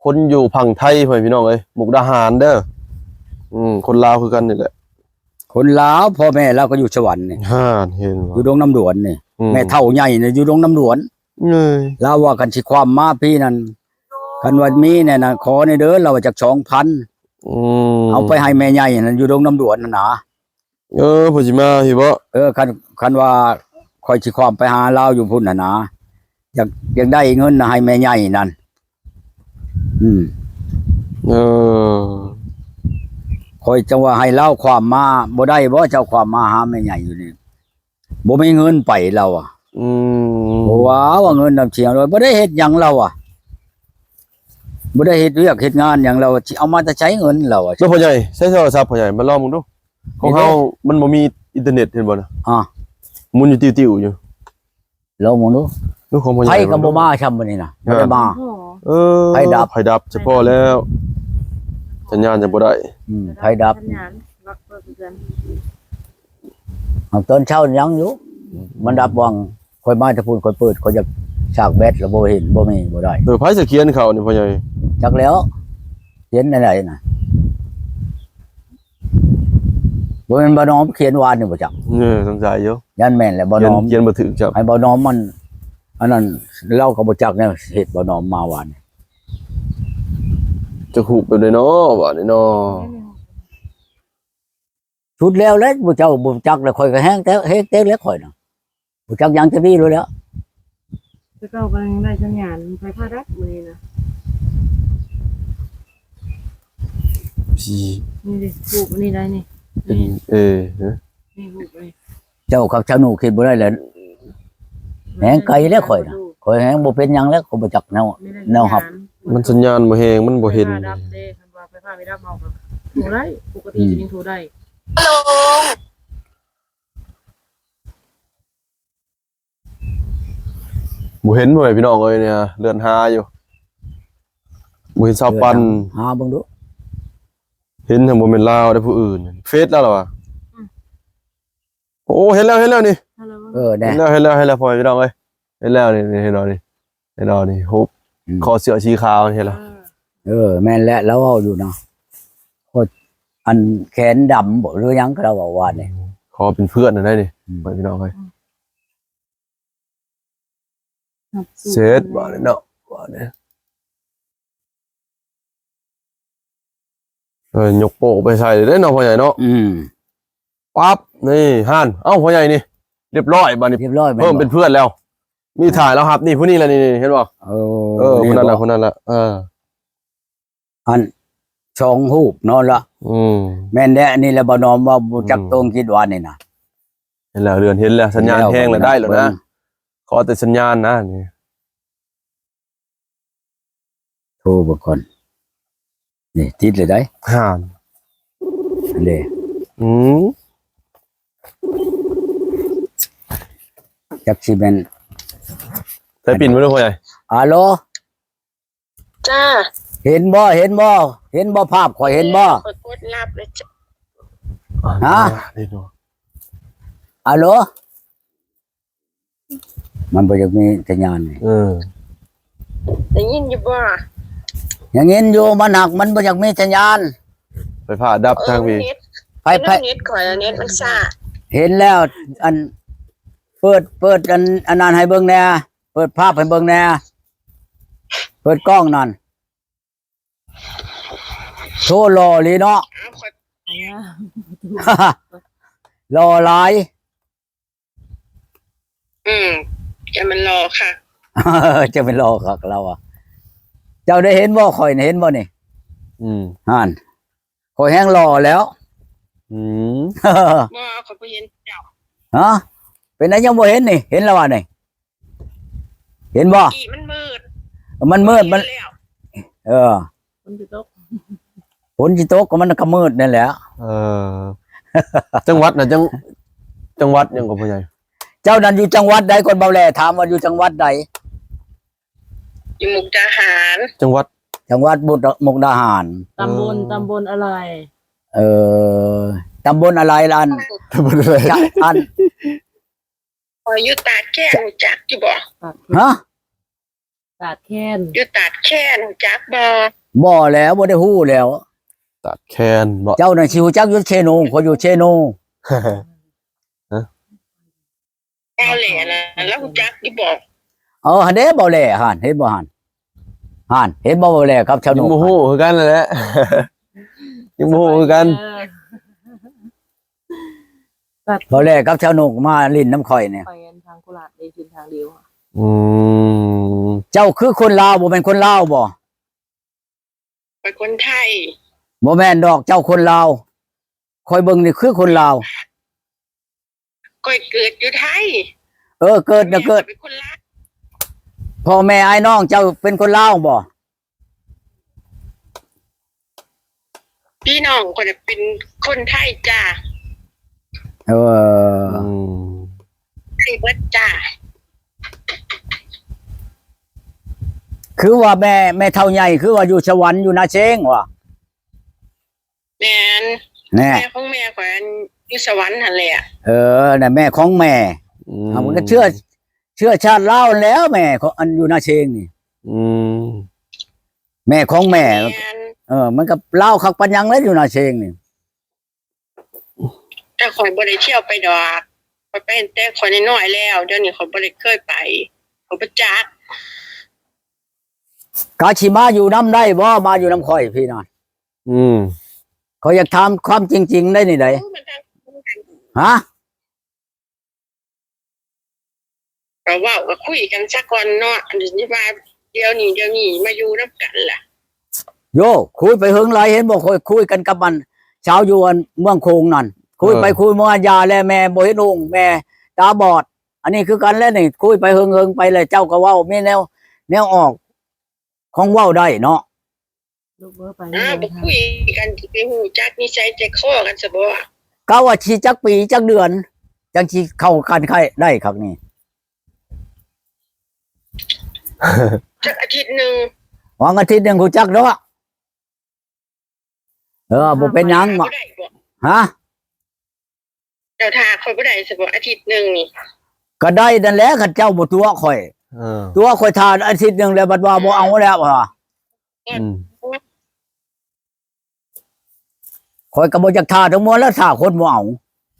ຄົນຢູ່ຝັ່ງໄທ ພໍ່ແມ່ພີ່ນ້ອງເອີຍ ມຸກດາຫານເດີ. ອືມ ຄົນລາວຄືກັນນີ້ແຫຼະ. ຄົນລາວ ພໍ່ແມ່ລາວກໍຢູ່ສະຫວັນນີ້. ຫານ ເຫັນບໍ່? ຢູ່ດົງນ້ຳດວນນີ້. ອືມ ແມ່ເຖົ້າໃຫຍ່ນະ ຢູ່ດົງນ້ຳດວນ. ເອີຍ ລາວວ່າຄັນຊິຄວາມມາພີ້ນັ້ນ ຄັນວ່າມີແນ່ນະ ຂໍແນ່ເດີ ລາວວ່າຈັກສອງພັນ. ອືມ ເອົາໄປໃຫ້ແມ່ໃຫຍ່ນັ້ນ ຢູ່ດົງນ້ຳດວນຫັ້ນນະ. ເອີ ເພິ່ນຊິມາພີ້ບໍ? ເອີ ຄັນ ຄັນວ່າຂ້ອຍຊິຄວາມໄປຫາລາວຢູ່ພຸ້ນຫັ້ນນະ ຢາກ ຢາກໄດ້ເງິນນະ ໃຫ້ແມ່ໃຫຍ່ນັ້ນ. ອືມ ເອີ ຂ້ອຍຈັ່ງວ່າໃຫ້ລາວຄວາມມາ ບໍ່ໄດ້ບໍ ເຈົ້າຄວາມມາຫາແມ່ໃຫຍ່ຢູ່ນີ້? ບໍ່ມີເງິນໄປລາວວ່າ. ອືມ ບໍ່ວ່າ ວ່າເງິນນຳເສຍ ບໍ່ໄດ້ເຮັດຫຍັງລາວວ່າ ບໍ່ໄດ້ເຮັດວຽກເຮັດງານຫຍັງລາວວ່າ ຊິເອົາມາແຕ່ໃສເງິນລາວວ່າ. ເດີພໍ່ໃຫຍ່ ໃຊ້ໂທລະສັບພໍ່ໃຫຍ່ ມາລອງເບິ່ງດູ. ຂອງເຮົາມັນບໍ່ມີອິນເຕີເນັດ ເຫັນບໍ່ນະ? ອາ ໝູນຢູ່ຕິວໆຢູ່. ລອງເບິ່ງດູ ຂອງພໍ່ໃຫຍ່ ໃຜກໍບໍ່ມາຊ່ຳມື້ນີ້ນະ ບໍ່ໄດ້ມາ. ເອີ ໄຟດັບ ໄຟດັບສະເພາະແລ້ວ ສັນຍານຍັງບໍ່ໄດ້. ອືມ ໄຟດັບ ສັນຍານລັກເປີດເດືອນ ຕອນເຊົ້າຍັງຢູ່ ມັນດັບຫວ່າງຂ້ອຍມາແຕ່ພຸ້ນ ຂ້ອຍເປີດ ຂ້ອຍຢາກຊາກແບັດ ແລ້ວບໍ່ເຫັນ ບໍ່ມີ ບໍ່ໄດ້. ເອີ ໃຜສະຂຽນເຂົ້ານີ້ພໍ່ໃຫຍ່? ຈັກແລ້ວ ຂຽນແນວໃດນະ? ບໍ່ແມ່ນບ່າວໜອມຂຽນວານນີ້ບໍ່ຈັກ? ເອີ ສົງໄສຢູ່ ຢ້ານແມ່ນແຫຼະບ່າວໜອມ ຂຽນ ຂຽນບໍ່ຖືກຈັກ ໃຫ້ບ່າວໜອມມັນ ອັນນັ້ນ ລາວກໍບໍ່ຈັກແນວເຮັດ ບ່າວໜອມມາວານນີ້. ຈັກຮູບແບບໃດເນາະ ບາດນີ້ເນາະ? ສຸດແລ້ວແຫຼະ ບໍ່ເຈົ້າບໍ່ຈັກແລ້ວ ຂ້ອຍກໍແຮງແຕ່ ແຮງແຕ່ແລ້ວຂ້ອຍນະ ບໍ່ຈັກຫຍັງຈັກດີໂລດແລ້ວ. ແຕ່ເກົ່າກໍຍັງໄດ້ສັນຍານໄຟຟ້າດັບມື້ນີ້ນະ. ພີ້ ນີ້ເດ້ ຮູບອັນນີ້ໄດ້ນີ້ ເປັນ ນີ້ ເອີ ຮະ ນີ້ຮູບນີ້. ເຈົ້າກັບຊາວໜູຄິດບໍ່ໄດ້ແຫຼະ ແຮງໄກແລ້ວຂ້ອຍນະ ຂ້ອຍແຮງບໍ່ເປັນຫຍັງແລ້ວ ຂ້ອຍບໍ່ຈັກແນວ ແນວຮັບ ມັນສັນຍານບໍ່ແຮງ ມັນບໍ່ເຫັນ ໄຟຟ້າດັບເດ້ ຄັນວ່າໄຟຟ້າໄມ່ດັບເຮົາກໍໂທໄດ້ ປົກກະຕິ ອືມ ຍັງໂທໄດ້. ບໍ່ເຫັນ ພໍ່ແມ່ພີ່ນ້ອງເອີຍ ເນຍ ເລື່ອນຫາຢູ່ ບໍ່ເຫັນຊາວປັນ ຫາເບິ່ງດູ ເຫັນແຕ່ບໍ່ແມ່ນລາວເດ້ ຜູ້ອື່ນ ເຟສລາວລະວ່າ. ອືມ ໂອ້ ເຫັນແລ້ວ ເຫັນແລ້ວນີ້ ເອີ ເຫັນແລ້ວ ເຫັນແລ້ວ ເຫັນແລ້ວ ພໍ່ແມ່ພີ່ນ້ອງເອີຍ ເຫັນແລ້ວນີ້ ເຫັນແລ້ວນີ້ ເຫັນແລ້ວນີ້ ຮູບ ອືມ ຄໍເສື້ອສີຂາວນີ້ ເຫັນແລ້ວ ເອີ ເອີ ແມ່ນແຫຼະ ລາວເວົ້າຢູ່ເນາະ ໂຄດ ອັນແຂນດຳບໍ ຫຼືຫຍັງ ລາວເວົ້າວ່ານີ້ ຂໍເປັນເພື່ອນນັ້ນໄດ໋ນີ້ ອືມ ພໍ່ແມ່ພີ່ນ້ອງເອີຍ. ອືມ ເສັດບາດນີ້ເນາະ ບາດນີ້ ເອີ ຍົກໂປ້ໄປໃສ່ເດ້ເນາະ ພໍ່ໃຫຍ່ເນາະ ອືມ ປັບ ນີ້ ຫັ້ນ ເອົ້າ ພໍ່ໃຫຍ່ນີ້ ຮຽບຮ້ອຍ ບາດນີ້ ຮຽບຮ້ອຍ ເພີ່ມເປັນເພື່ອນແລ້ວ ມີຖ່າຍລາວຮັບ ນີ້ ຜູ້ນີ້ລະ ນີ້ ເຫັນບໍ່ ເອີ ເອີ ຜູ້ນັ້ນລະ ຜູ້ນັ້ນລະ ເອີ ອັນສອງຮູບເນາະລະ ອືມ ແມ່ນແດ່ ອັນນີ້ລະ ບ່າວໜອມເວົ້າບໍ່ຈັກ ອືມ ຕົງຄິດວ່ານີ້ນະ ເຫັນແລ້ວ ເລື່ອນເຫັນແລ້ວ ສັນຍານແຮງແລ້ວ ໄດ້ແລ້ວນະ ຂໍແຕ່ສັນຍານນະ ນີ້ ໂທເບິ່ງກ່ອນ ນີ້ ຕິດແລ້ວໄດ໋ ຫານ ເດ້ ອືມ ຈັກຊິແມ່ນ ໃສ່ປິ່ນມາດູ ພໍ່ໃຫຍ່ ອາໂລ ຈ້າ ເຫັນບໍ່ ເຫັນບໍ່ ເຫັນບໍ່ ພາບຂ້ອຍເຫັນບໍ່? ຂ້ອຍກົດຮັບແລ້ວຈ້າ ຮະ ອາໂລ ມັນບໍ່ຢາກມີສັນຍານນີ້ ເອີ ໄດ້ຍິນຢູ່ບໍ່? ຍັງຍິນຢູ່ ມັນຫາກມັນບໍ່ຢາກມີສັນຍານ ໄຟຟ້າດັບທາງພີ້ ໄຟ ໄຟ ເນັດຂ້ອຍ ເນັດມັນຊ້າ ເຫັນແລ້ວ ອັນ ເປີດ ເປີດ ອັນ ອັນນັ້ນໃຫ້ເບິ່ງແດ່ ເປີດພາບໃຫ້ເບິ່ງແດ່ ເປີດກ້ອງນັ້ນ ໂທຫຼໍ່ອີ່ຫຼີເນາະ ຫຼໍ່ຫຼາຍ ອືມ ຈະແມ່ນຫຼໍ່ຄັກ ຈະແມ່ນຫຼໍ່ຄັກລາວວ່າ ເຈົ້າໄດ້ເຫັນບໍ່ ຂ້ອຍນະ ເຫັນບໍ່ນີ້ ອືມ ຫັ້ນ ຂ້ອຍແຮງຫຼໍ່ແລ້ວ ອືມ ບໍ່ ຂ້ອຍບໍ່ເຫັນເຈົ້າ ຮະ ເປັນຫຍັງຍັງບໍ່ເຫັນນີ້ ເຫັນແລ້ວວ່ານີ້ ເຫັນບໍ່? ກີ້ມັນມືດ ມັນມືດ ມັນ ເຫັນແລ້ວ ເອີ ຝົນຊິຕົກ ຝົນຊິຕົກ ກໍມັນກໍມືດນັ້ນແຫຼະ. ເອີ ຈັງຫວັດນະ ຈັງ ຈັງຫວັດຫຍັງກໍພໍ່ໃຫຍ່? ເຈົ້ານັ້ນຢູ່ຈັງຫວັດໃດ? ກ່ອນ ເບົາແຫຼຖາມວ່າຢູ່ຈັງຫວັດໃດ? ຢູ່ມຸກດາຫານ. ຈັງຫວັດ? ຈັງຫວັດມຸກ ມຸກດາຫານ. ຕຳບົນ ເອີ ຕຳບົນອະໄລ? ເອີ ຕຳບົນອະໄລລະ ອັນ ຕຳບົນອະໄລ ຈະ ອັນ ຂ້ອຍຢູ່ຕາດແຄນ ຮູ້ຈັກຢູ່ບໍ່? ຕາດແຄນ. ຮະ? ຕາດແຄນ. ຢູ່ຕາດແຄນ ຮູ້ຈັກບໍ່? ບໍ່ແລ້ວ ບໍ່ໄດ້ຮູ້ແລ້ວ. ຕາດແຄນບໍ? ເຈົ້ານັ້ນຊິຮູ້ຈັກຢູ່ເຊໂນ ຂ້ອຍຢູ່ເຊໂນ. ຮະ? ເວົ້າແຫຼະນະ ລາວຮູ້ຈັກຢູ່ບໍ່? ເອີ ຫັ້ນເດ້ ເບົາແຫຼຫັ້ນ ເຫັນບໍ່ຫັ້ນ? ຫັ້ນ ເຫັນບໍ່ ເບົາແຫຼກັບຊາວໂນກ? ຍັງບໍ່ຮູ້ຄືກັນຫັ້ນແຫຼະ ຍັງບໍ່ຮູ້ຄືກັນ. ເອີ ເບົາແຫຼກັບຊາວໂນກມາຫຼິ້ນນຳຂ້ອຍນີ້. ໄປອັນທາງໂຄລາດໄດ້ເສັ້ນທາງດຽວ. ອືມ ເຈົ້າຄືຄົນລາວ ບໍ່ແມ່ນຄົນລາວບໍ? ຂ້ອຍຄົນໄທ. ບໍ່ແມ່ນດອກ ເຈົ້າຄົນລາວ ຂ້ອຍເບິ່ງນີ້ຄືຄົນລາວ. ຂ້ອຍເກີດຢູ່ໄທ. ເອີ ເກີດນະ ເກີດ ແມ່ຂ້ອຍເປັນຄົນລາວ. ພໍ່ແມ່ອ້າຍນ້ອງເຈົ້າເປັນຄົນລາວບໍ? ພີ່ນ້ອງຂ້ອຍເປັນຄົນໄທຈ້າ. ເອີ ອືມ ໄດ້ເບິດຈ້າ. ຄືວ່າແມ່ ແມ່ເຖົ້າໃຫຍ່ ຄືວ່າຢູ່ສະຫວັນ ຢູ່ນາເຊງຫວາ? ແມ່ນ. ແນ່ ແມ່ຂອງແມ່ຂ້ອຍ ອັນ ຢູ່ສະຫວັນຫັ້ນແຫຼະ. ເອີ ນັ້ນແມ່ຂອງແມ່. ອືມ ເອົາ ມັນກໍເຊື້ອ ເຊື້ອຊາດລາວຫັ້ນແຫຼະ ແມ່ຂອງ ອັນ ຢູ່ນາເຊງນີ້. ອືມ ແມ່ຂອງແມ່. ແມ່ນ. ເອີ ມັນກໍລາວຄັກປານຫຍັງແຫຼະ ຢູ່ນາເຊງນີ້. ແຕ່ຂ້ອຍບໍ່ໄດ້ທ່ຽວໄປດອກ ຂ້ອຍໄປຕັ້ງແຕ່ຂ້ອຍນ້ອຍໆແລ້ວ ດຽວນີ້ຂ້ອຍບໍ່ໄດ້ເຄີຍໄປ ຂ້ອຍບໍ່ຈັກ. ກະຊິມາຢູ່ນຳໄດ້ບໍ່? ມາຢູ່ນຳຂ້ອຍພີ້ນະ. ອືມ ຂ້ອຍຢາກຖາມຄວາມຈິງໆໄດ໋ນີ້ໄດ໋. ໂອ້ ມັນທາງ ຮະ? ກໍເວົ້າກໍຄຸຍກັນຊະກ່ອນເນາະ ອັນນີ້ວ່າດຽວນີ້ ດຽວນີ້ມາຢູ່ນຳກັນລະ. ໂຢ ຄຸຍໄປເຫິງຫຼາຍ ເຫັນບໍ່ ຂ້ອຍຄຸຍກັນກັບອັນສາວຢູ່ອັນເມືອງໂຂງນັ້ນ ຄຸຍໄປ ເອີ ຄຸຍມາ ຢ່າແລະ ແມ່ບໍ່ເຫັນຫຸ່ງ ແມ່ຕາບອດ. ອັນນີ້ຄືກັນແຫຼະນີ້ ຄຸຍໄປເຫິງໆໄປແລ້ວ ເຈົ້າກໍເວົ້າມີແນວ ແນວອອກຂອງເວົ້າໄດ້ເນາະ. ລູກເອີຍ ໄປ ອ້າວ ບໍ່ຄຸຍກັນ ຊິໄປຮູ້ຈັກນິໄສໃຈຄໍກັນຊະບໍ? ກະວ່າຊິຈັກປີຈັກເດືອນ ຈັ່ງຊິເຂົ້າກັນໄດ້ຄັກນີ້? ຈັກອາທິດໜຶ່ງ. ຫວັງອາທິດໜຶ່ງຮູ້ຈັກເນາະ. ເອີ ບໍ່ເປັນຫຍັງ. ຖ້າຂ້ອຍຖ້າບໍ່ໄດ້ບໍ? ຮະ? ເຈົ້າຖ້າຂ້ອຍບໍ່ໄດ້ຊະບໍ ອາທິດໜຶ່ງນີ້? ກໍໄດ້ນັ້ນແຫຼະ ຄັນເຈົ້າບໍ່ຕົວະຂ້ອຍ. ເອີ ຕົວະຂ້ອຍຖ້າອາທິດໜຶ່ງແລ້ວ ບັດວ່າບໍ່ເອົາແລ້ວວ່າ. ອືມ ຂ້ອຍກໍບໍ່ຢາກຖ້າທັງມວນແລ້ວ ຖ້າຄົນບໍ່ເອົາ.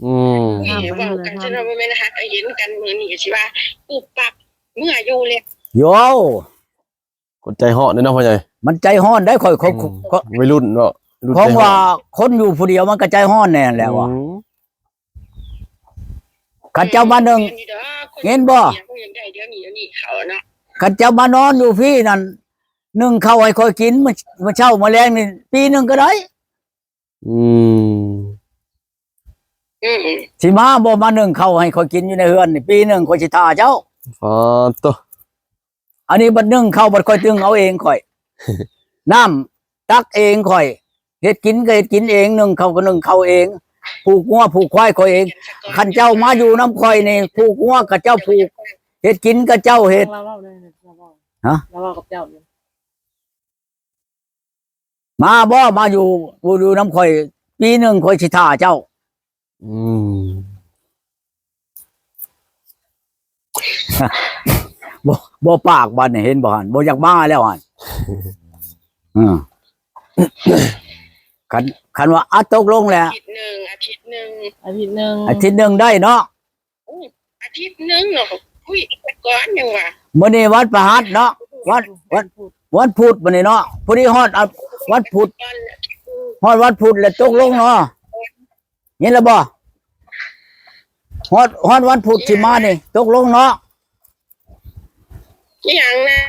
ອືມ ເວົ້າກັນຊັ້ນວ່າບໍ່ແມ່ນຫາກເຫັນກັນມື້ນີ້ກໍຊິວ່າປຸບປັບເມື່ອຢູ່ແລ້ວ. ໂຢ ຄົນໃຈຮ້ອນເດ້ເນາະພໍ່ໃຫຍ່. ມັນໃຈຮ້ອນໄດ໋ ຂ້ອຍ ຂ້ອຍ ອືມ ຂ້ອຍ ໄວລຸ້ນເນາະ ໄວລຸ້ນ ຂອງວ່າ ໃຈຮ້ອນ ຄົນຢູ່ຜູ້ດຽວມັນກໍໃຈຮ້ອນແນ່ແຫຼະວ່າ. ອືມ ຄັນເຈົ້າມາໜຶ້ງ ເຫັນບໍ່? ຄັນເຈົ້າມານອນຢູ່ພີ້ນັ້ນ ໜຶ້ງເຂົ້າໃຫ້ຂ້ອຍກິນ ມື້ ມື້ເຊົ້າມື້ແລງນີ້ ປີໜຶ່ງກໍໄດ້. ອືມ ອືມ ຊິມາບໍ່ ມາໜຶ້ງເຂົ້າໃຫ້ຂ້ອຍກິນຢູ່ໃນເຮືອນນີ້ ປີໜຶ່ງຂ້ອຍຊິຖ້າເຈົ້າ. ອໍ ໂຕ ອັນນີ້ບັດໜຶ້ງເຂົ້າ ບັດຂ້ອຍດຶງເອົາເອງຂ້ອຍ ນ້ຳຕັກເອງຂ້ອຍ ເຮັດກິນກໍເຮັດກິນເອງ ໜຶ້ງເຂົ້າກໍໜຶ້ງເຂົ້າເອງ ຜູກງົວຜູກຄວາຍຂ້ອຍເອງ. ຄັນເຈົ້າມາຢູ່ນຳຂ້ອຍນີ້ ຜູກງົວກໍເຈົ້າຜູກ ເຮັດກິນກໍເຈົ້າເຮັດ. ລາວເວົ້າໄດ້ ລາວເວົ້າ ຮະ? ລາວເວົ້າກັບເຈົ້າຢູ່. ມາບໍ່ ມາຢູ່ ຢູ່ນຳຂ້ອຍ ປີໜຶ່ງຂ້ອຍຊິຖ້າເຈົ້າ. ອືມ ບໍ່ ບໍ່ປາກບັດນີ້ ເຫັນບໍ່ຫັ້ນ ບໍ່ຢາກມາແລ້ວຫັ້ນ. ເອີ ຄັນ ຄັນວ່າ ອາ ຕົກລົງແລ້ວ ອາທິດໜຶ່ງ ອາທິດໜຶ່ງ ອາທິດໜຶ່ງ ອາທິດໜຶ່ງໄດ້ເນາະ. ອືມ ອາທິດໜຶ່ງເນາະ ຄຸຍກັນກ່ອນ ຍັງວ່າ ມື້ນີ້ວັນພະຫັດເນາະ ວັນ ວັນ ວັນພຸດມື້ນີ້ເນາະ ພໍດີຮອດ ອາ ວັນພຸດ ຮອດວັນພຸດແລ້ວຕົກລົງເນາະ. ຍິນແລ້ວບໍ່? ຮອດ ຮອດວັນພຸດຊິມານີ້ ຕົກລົງເນາະ. ອີຫຍັງນະ?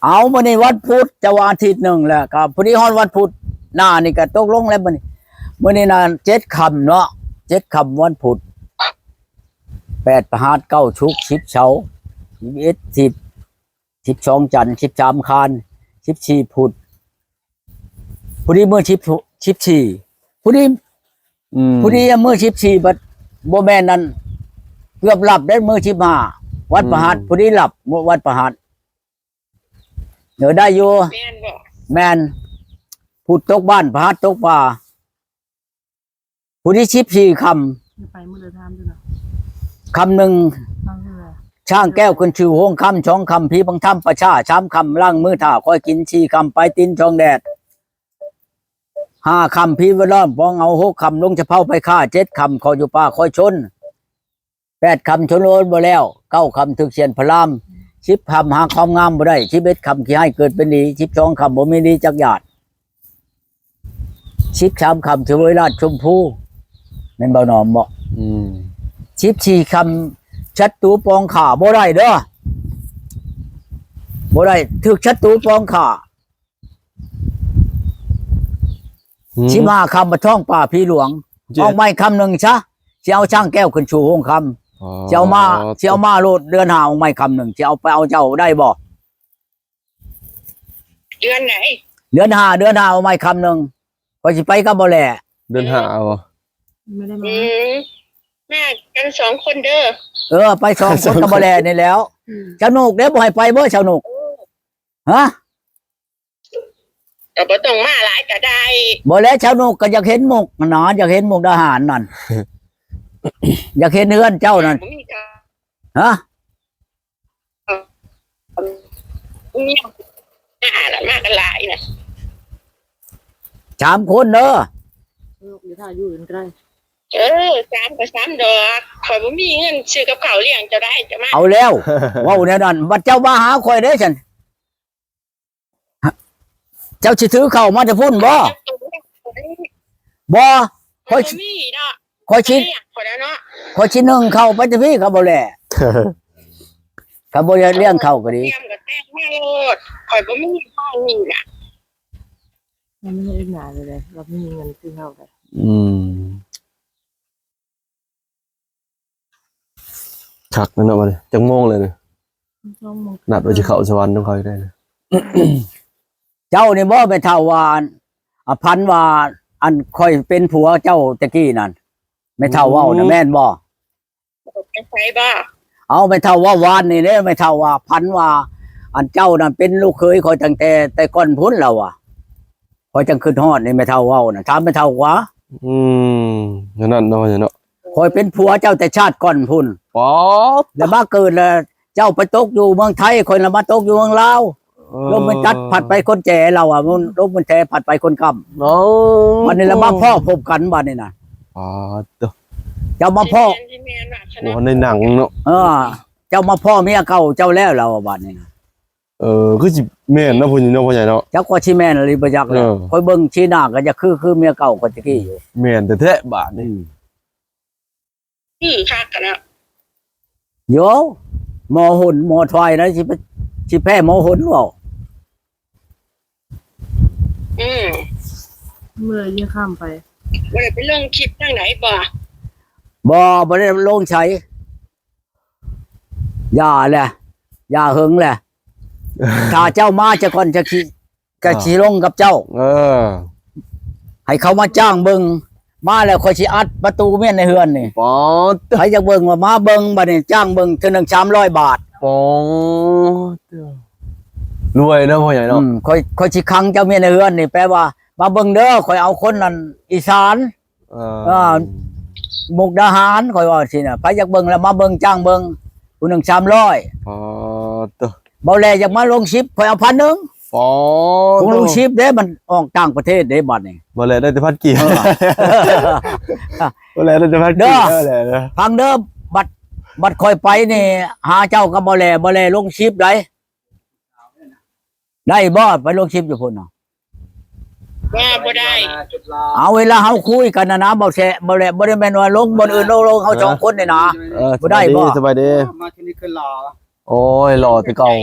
ເອົາ ມື້ນີ້ວັນພຸດ ເຈົ້າວ່າອາທິດໜຶ່ງແລ້ວ ກໍພໍດີຮອດວັນພຸດໜ້ານີ້ ກໍຕົກລົງແລ້ວມື້ນີ້. ມື້ນີ້ນະ ເຈັດຄ່ຳເນາະ ເຈັດຄ່ຳວັນພຸດ ແປດພະຫັດ ເກົ້າສຸກ ສິບເສົາ ສິບເອັດ ສິບ ສິບສອງຈັນ ສິບສາມຄານ ສິບສີ່ພຸດ ຜູ້ນີ້ມື້ສິບ ສິບສີ່ ຜູ້ນີ້ ອືມ ຜູ້ນີ້ມື້ສິບສີ່ ບັດບໍ່ແມ່ນນັ້ນ ເກືອບຫຼັບໄດ້ມື້ສິບຫ້າ ວັນພະຫັດ ອືມ ຜູ້ນີ້ຫຼັບມື້ວັນພະຫັດ. ເອີ ໄດ້ຢູ່ ແມ່ນບໍ່? ແມ່ນ ພຸດຕົກບ້ານ ພະຫັດຕົກປ່າ. ຜູ້ທີ່ສິບສີ່ຄ່ຳ ໄປມື້ເດີຖາມຢູ່ນະ ຄ່ຳໜຶ່ງ ຂ້າງເຮືອ ຊ້າງແກ້ວຂຶ້ນສູ່ໂຮງຄຳ ສອງຄ່ຳຜີບັງທຳປະຊາ ສາມຄ່ຳລ້າງມືຖ້າຄອຍກິນ ສີ່ຄ່ຳປາຍຕີນຊ່ອງແດດ ຫ້າຄ່ຳຜີແວດລ້ອມປອງເອົາ ຫົກຄ່ຳລົງສະເພົາໄປຂ້າ ເຈັດຄ່ຳເຂົ້າຢູ່ປ່າຄອຍຊົນ ແປດຄ່ຳຊົນໂລດບໍ່ແລ້ວ ເກົ້າຄ່ຳຖືກສຽນພະລາມ ສິບຄ່ຳຫາຄວາມງາມບໍ່ໄດ້ ສິບເອັດຄ່ຳຂີ້ຮ້າຍເກີດເປັນດີ ສິບສອງຄ່ຳບໍ່ມີດີຈັກຢາດ ສິບສາມຄ່ຳສະເຫວີຍລາດຊົມພູ ແມ່ນບໍ່ໜອມບໍ່? ອືມ ສິບສີ່ຄ່ຳສັດຕູປອງຂ້າບໍ່ໄດ້ເດີ ບໍ່ໄດ້ ຖືກສັດຕູປອງຂ້າ ອືມ ສິບຫ້າຄ່ຳມາທ້ອງປ່າຜີຫຼວງ ເຈັດ ອອກໃໝ່ຄ່ຳໜຶ່ງຊະ ຊິເອົາຊ້າງແກ້ວຂຶ້ນສູ່ໂຮງຄຳ ອໍ ຊິເອົາມາ ຊິເອົາມາໂລດເດືອນຫ້າອອກໃໝ່ຄ່ຳໜຶ່ງ ຊິເອົາໄປເອົາເຈົ້າໄດ້ບໍ່? ເດືອນໃດ? ເດືອນຫ້າ ເດືອນຫ້າອອກໃໝ່ຄ່ຳໜຶ່ງ ຂ້ອຍຊິໄປກັບບໍ່ແລ ເດືອນຫ້າເອົາ ບໍ່ໄດ້ມາ ອືມ ມາກັນສອງຄົນເດີ ເອີ ໄປສອງຄົນກັບບໍ່ແລນີ້ແລ້ວ ອືມ ຊາວໂນກເດ້ ບໍ່ໃຫ້ໄປບໍ່ຊາວໂນກ? ຮະ? ກໍບໍ່ຕ້ອງມາຫຼາຍກໍໄດ້ ບໍ່ແລ້ວ ຊາວໂນກກໍຢາກເຫັນມຸກຫັ້ນນະ ຢາກເຫັນມຸກດາຫານນັ້ນ ຢາກເຫັນເຮືອນເຈົ້ານັ້ນ ບໍ່ມີກໍ ຮະ? ເອີ ມີ ອ່າ ມາກັນຫຼາຍນະ ສາມຄົນເດີ ເອີ ສາມກໍສາມດອກ ຂ້ອຍບໍ່ມີເງິນຊື້ກັບເຂົ້າລ້ຽງເຈົ້າໄດ້ ເຈົ້າມາ ເອົາແລ້ວ ເວົ້າແນວນັ້ນ ບັດເຈົ້າມາຫາຂ້ອຍເດ້ຊັ້ນ ເຈົ້າຊິຖືເຂົ້າມາແຕ່ພຸ້ນບໍ່? ບໍ່ ຂ້ອຍ ຂ້ອຍຊິ ຂ້ອຍຊິໜຶ້ງເຂົ້າໄປແຕ່ພີ້ກັບບໍ່ແລ ຄັນບໍ່ຢາກລ້ຽງເຂົ້າກໍດີ ຕຽມກໍແຕ່ງມາໂລດ ຂ້ອຍບໍ່ມີທາງນີ້ນະ ມັນເຮັດໜ້າເລີຍ ເຮົາບໍ່ມີເງິນຊື້ເຂົ້າໄດ້ ອືມ. ຄັກແລ້ວເນາະ ບັດນີ້ຈັກໂມງແລ້ວນີ້? ສອງໂມງ ນັດວ່າຊິເຂົ້າສະຫວັນນຳເຂົາອີກໄດ້ນະ ເຈົ້ານີ້ບໍ່ແມ່ເຖົ້າວ່າ ອາ ຝັນວ່າ ອັນ ຂ້ອຍເປັນຜົວເຈົ້າແຕ່ກີ້ນັ້ນ ແມ່ເຖົ້າເວົ້ານະ ອືມ ແມ່ນບໍ່? ໄປໃສບໍ່? ເອົາ ແມ່ເຖົ້າເວົ້າວານນີ້ເດ້ ແມ່ເຖົ້າວ່າຝັນວ່າ ອັນ ເຈົ້ານັ້ນເປັນລູກເຂີຍຂ້ອຍຕັ້ງແຕ່ ແຕ່ກ່ອນພຸ້ນ ລາວວ່າ ຂ້ອຍຈັ່ງຄິດຮອດນີ້ ແມ່ເຖົ້າເວົ້ານະ ຖາມແມ່ເຖົ້າກວ່າ ອືມ ແນວນັ້ນເນາະ ເນາະ ຂ້ອຍເປັນຜົວເຈົ້າແຕ່ຊາດກ່ອນພຸ້ນ ປາດ ແລ້ວມາເກີດແລ້ວ ເຈົ້າໄປຕົກຢູ່ເມືອງໄທ ຂ້ອຍລະມາຕົກຢູ່ເມືອງລາວ ເອີ ລົມມັນຈັດພັດໄປຄົນແຈ ລາວວ່າ ລົມມັນແທພັດໄປຄົນກຳ ເອົາ ບັດນີ້ລະມາພໍ້ພົບກັນບັດນີ້ນະ ປາດ ເຈົ້າມາພໍ້ ຊິແມ່ນ ຊິແມ່ນວ່າ ໂອ້ ໃນໜັງເນາະ ເອີ ເຈົ້າມາພໍ້ເມຍເກົ່າເຈົ້າແລ້ວ ລາວວ່າ ບັດນີ້ນະ ເອີ ຄືຊິແມ່ນເນາະ ຜູ້ນີ້ເນາະ ພໍ່ໃຫຍ່ເນາະ ຈັກວ່າຊິແມ່ນອີ່ຫຼີບໍ່ຈັກແຫຼະ ເອີ ຂ້ອຍເບິ່ງຊີ້ໜ້າກໍຢາກຄື ຄືເມຍເກົ່າຂ້ອຍແຕ່ກີ້ຢູ່ ແມ່ນແທ້ໆ ບາດນີ້ ອືມ ຄືຄັກຫັ້ນນະ ໂຢ ໝໍຫົນ ໝໍທວາຍນະ ຊິໄປ ຊິແພ້ໝໍຫົນເວົ້າ ອືມ ເມື່ອຍາມຄ່ຳໄປ ບໍ່ໄດ້ໄປລົງຄລິບທາງໃດບໍ່? ບໍ່ ບໍ່ໄດ້ລົງໃສ ຢ່າແຫຼະ ຢ່າເຫິງແຫຼະ ຖ້າເຈົ້າມາຊະກ່ອນ ຈະຊິ ຈະຊິລົງກັບເຈົ້າ ເອີ ໃຫ້ເຂົາມາຈ້າງເບິ່ງ ມາແລ້ວຂ້ອຍຊິອັດປະຕູເມຍໃນເຮືອນນີ້ ປາດ ໃຜຢາກເບິ່ງວ່າມາເບິ່ງ ບັດນີ້ຈ້າງເບິ່ງເທື່ອໜຶ່ງສາມຮ້ອຍບາດ ປາດ ລວຍເນາະ ພໍ່ໃຫຍ່ເນາະ ອືມ ຂ້ອຍ ຂ້ອຍຊິຂັງເຈົ້າເມຍໃນເຮືອນນີ້ ແປວ່າມາເບິ່ງເດີ ຂ້ອຍເອົາຄົນອັນອີສານ ເອີ ເອີ ມຸກດາຫານ ຂ້ອຍວ່າຊີ້ນະ ໃຜຢາກເບິ່ງລະມາເບິ່ງ ຈ້າງເບິ່ງ ຜູ້ໜຶ່ງສາມຮ້ອຍ ອໍ ໂຕ ເບົາແຫຼຢາກມາລົງຄລິບ ຂ້ອຍເອົາພັນໜຶ່ງ ອໍ ລົງຄລິບເດ້ ມັນອອກຕ່າງປະເທດເດ້ບັດນີ້ ເບົາແຫຼໄດ້ແຕ່ພັນກີບ ເອີ ເບົາແຫຼໄດ້ແຕ່ພັນກີບ ເອີ ຟັງເດີ ບັດ ບັດຂ້ອຍໄປນີ້ ຫາເຈົ້າກັບເບົາແຫຼ ເບົາແຫຼລົງຄລິບໃດ ໄດ້ບໍ່ ໄປລົງຄລິບຢູ່ພຸ້ນນະ ວ່າບໍ່ໄດ້ ເອົາ ເວລາເຮົາຄຸຍກັນນະນະ ເບົາແຊ ເບົາແຫຼ ບໍ່ໄດ້ແມ່ນວ່າລົງບ່ອນອື່ນ ລົງ ລົງເຮົາສອງຄົນນີ້ນະ ເອີ ບໍ່ໄດ້ບໍ່ ສະບາຍດີ ມາທີ່ນີ້ຄືຫຼໍ່ ໂອ້ຍ ຫຼໍ່ແຕ່ເກົ່າ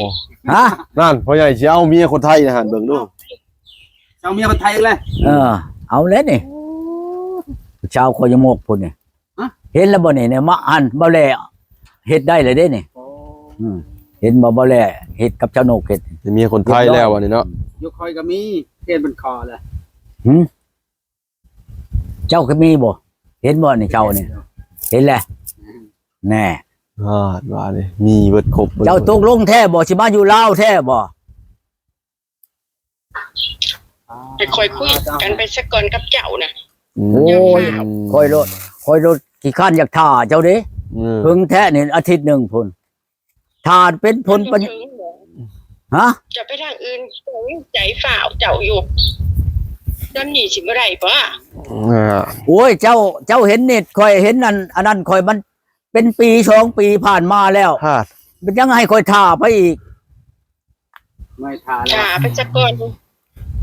ຮະ ນັ້ນ ພໍ່ໃຫຍ່ຊິເອົາເມຍຄົນໄທນະຫັ້ນ ເບິ່ງດູ ເອົາເມຍຄົນໄທອີກແລ້ວ ເອີ ເອົາແລ້ວນີ້ ຊາວຂ້ອຍຍັງໝົກພຸ້ນນີ້ ຮະ ເຫັນແລ້ວບໍ່ນີ້ ມາອັນເບົາແຫຼເຮັດໄດ້ແລ້ວເດ້ນີ້ ໂອ້ ອືມ ເຫັນບໍ່ ເບົາແຫຼເຮັດກັບຊາວໂນກເຮັດ ເປັນເມຍຄົນໄທແລ້ວອັນນີ້ເນາະ ຢູ່ຂ້ອຍກໍມີ ເຫັນເພິ່ນຂໍແລ້ວ ຫື ເຈົ້າຄືມີບໍ່? ເຫັນບໍ່ນີ້ເຈົ້ານີ້? ເຫັນແຫຼະ ແນ່ ອາ ວ່ານີ້ມີເບິດຄົບເບິດ ເຈົ້າຕົກລົງແທ້ບໍ່? ຊິມາຢູ່ລາວແທ້ບໍ່? ໃຫ້ຂ້ອຍຄຸຍກັນໄປສາກ່ອນກັບເຈົ້ານະ. ອືມ ໂອ້ຍ ຢ່າຟ້າວ ຂ້ອຍໂລດ ຂ້ອຍໂລດຂີ້ຄ້ານຢາກຖ້າເຈົ້າເດ້. ອືມ ເຖິງແທ້ນີ້ ອາທິດໜຶ່ງພຸ້ນ ຖ້າເປັນຜົນປະໂຫຍດ ຮະ? ເຈົ້າໄປທາງອື່ນ ໃຈຟ້າວເຈົ້າຢູ່ ນຳນີ້ຊິບໍ່ໄດ້ບໍ່? ອ່າ ໂອ້ຍ ເຈົ້າ ເຈົ້າເຫັນເນັດຂ້ອຍ ເຫັນອັນ ອັນນັ້ນຂ້ອຍ ມັນເປັນປີສອງປີຜ່ານມາແລ້ວ ຮະ ມັນຍັງໃຫ້ຂ້ອຍຖ້າໄປອີກ. ໄມ້ຖ້າແລ້ວ ຖ້າໄປສາກ່ອນ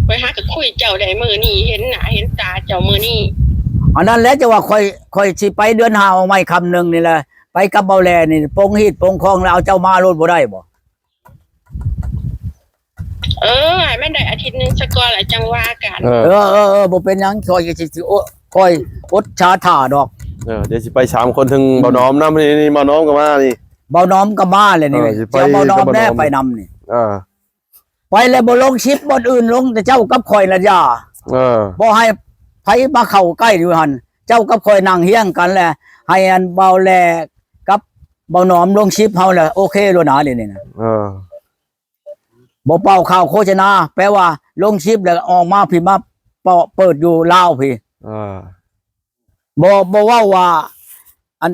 ຂ້ອຍຫາກໍຄຸຍເຈົ້າໄດ້ມື້ນີ້ ເຫັນໜ້າເຫັນຕາເຈົ້າມື້ນີ້. ອັນນັ້ນແຫຼະ ຈະວ່າຂ້ອຍ ຂ້ອຍຊິໄປເດືອນຫ້າອອກໃໝ່ຄ່ຳໜຶ່ງນີ້ແຫຼະ ໄປກັບເບົາແລນີ້ ປົງຮີດປົງຄອງ ແລ້ວເອົາເຈົ້າມາໂລດບໍ່ໄດ້ບໍ່? ເອີ ໃຫ້ມັນໄດ້ອາທິດໜຶ່ງສາກ່ອນ ແລ້ວຈັ່ງວ່າກັນ. ເອີ ເອີ ເອີ ບໍ່ເປັນຫຍັງ ຂ້ອຍກໍຊິ ຊິ ໂອ້ ຂ້ອຍອົດຊາຖ້າດອກ. ເອີ ດຽວຊິໄປສາມຄົນ ເຖິງ ອືມ ເບົາໜອມນຳ ນີ້ ນີ້ ເບົາໜອມກໍມານີ້ ເບົາໜອມກໍມາແລ້ວນີ້. ເອີ ຊິໄປ ຊິເອົາເບົາໜອມແດ່ ກັບເບົາໜອມ ໄປນຳນີ້. ເອີ ໄປແລ້ວບໍ່ລົງຄລິບບ່ອນອື່ນ ລົງແຕ່ເຈົ້າກັບຂ້ອຍລະຢ່າ. ເອີ ບໍ່ໃຫ້ໃຜມາເຂົ້າໃກ້ຢູ່ຫັ້ນ ເຈົ້າກັບຂ້ອຍນັ່ງຮຽງກັນແຫຼະ ໃຫ້ອັນເບົາແລກັບເບົາໜອມລົງຄລິບເຮົາລະໂອເຄໂລດນະ ດຽວນີ້ນະ. ເອີ ບໍ່ເປົ່າຂ່າວໂຄສະນາ ແປວ່າລົງຄລິບແລ້ວອອກມາພີ້ມາເປາະເປີດຢູ່ລາວພີ້. ເອີ ບໍ່ ບໍ່ເວົ້າວ່າ ອັນ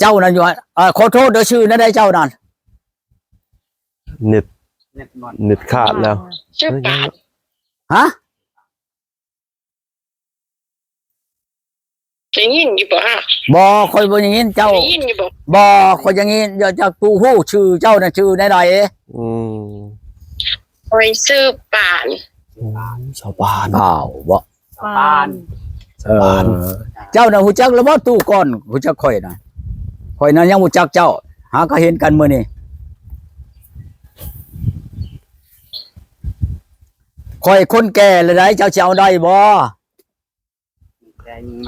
ເຈົ້ານັ້ນຢູ່ ເອີ ຂໍໂທດເດີ ຊື່ແນວໃດເຈົ້ານັ້ນ? ເນັດ ເນັດໝົດ ເນັດຂາດແລ້ວ. ຊື່ປານ ຮະ? ໄດ້ຍິນຢູ່ບໍ່? ບໍ່ ຂ້ອຍບໍ່ໄດ້ຍິນເຈົ້າ. ໄດ້ຍິນຢູ່ບໍ່? ບໍ່ ຂ້ອຍຍັງຍິນ ຢາກ ຢາກຮູ້ຊື່ເຈົ້ານະ ຊື່ແນວໃດ? ອືມ ຂ້ອຍຊື່ປານ. ອືມ ສາວປານ ອ້າວ ບໍ່? ສາວປານ ເອີ ສາວປານ ເຈົ້ານະຮູ້ຈັກແລ້ວບໍ່? ຕູ້ກ່ອນ ຮູ້ຈັກຂ້ອຍນະ? ຂ້ອຍນະຍັງບໍ່ຈັກເຈົ້າ ຫາກໍເຫັນກັນມື້ນີ້. ຂ້ອຍຄົນແກ່ແລ້ວໃດ໋ ເຈົ້າຊິເອົາໄດ້ບໍ່?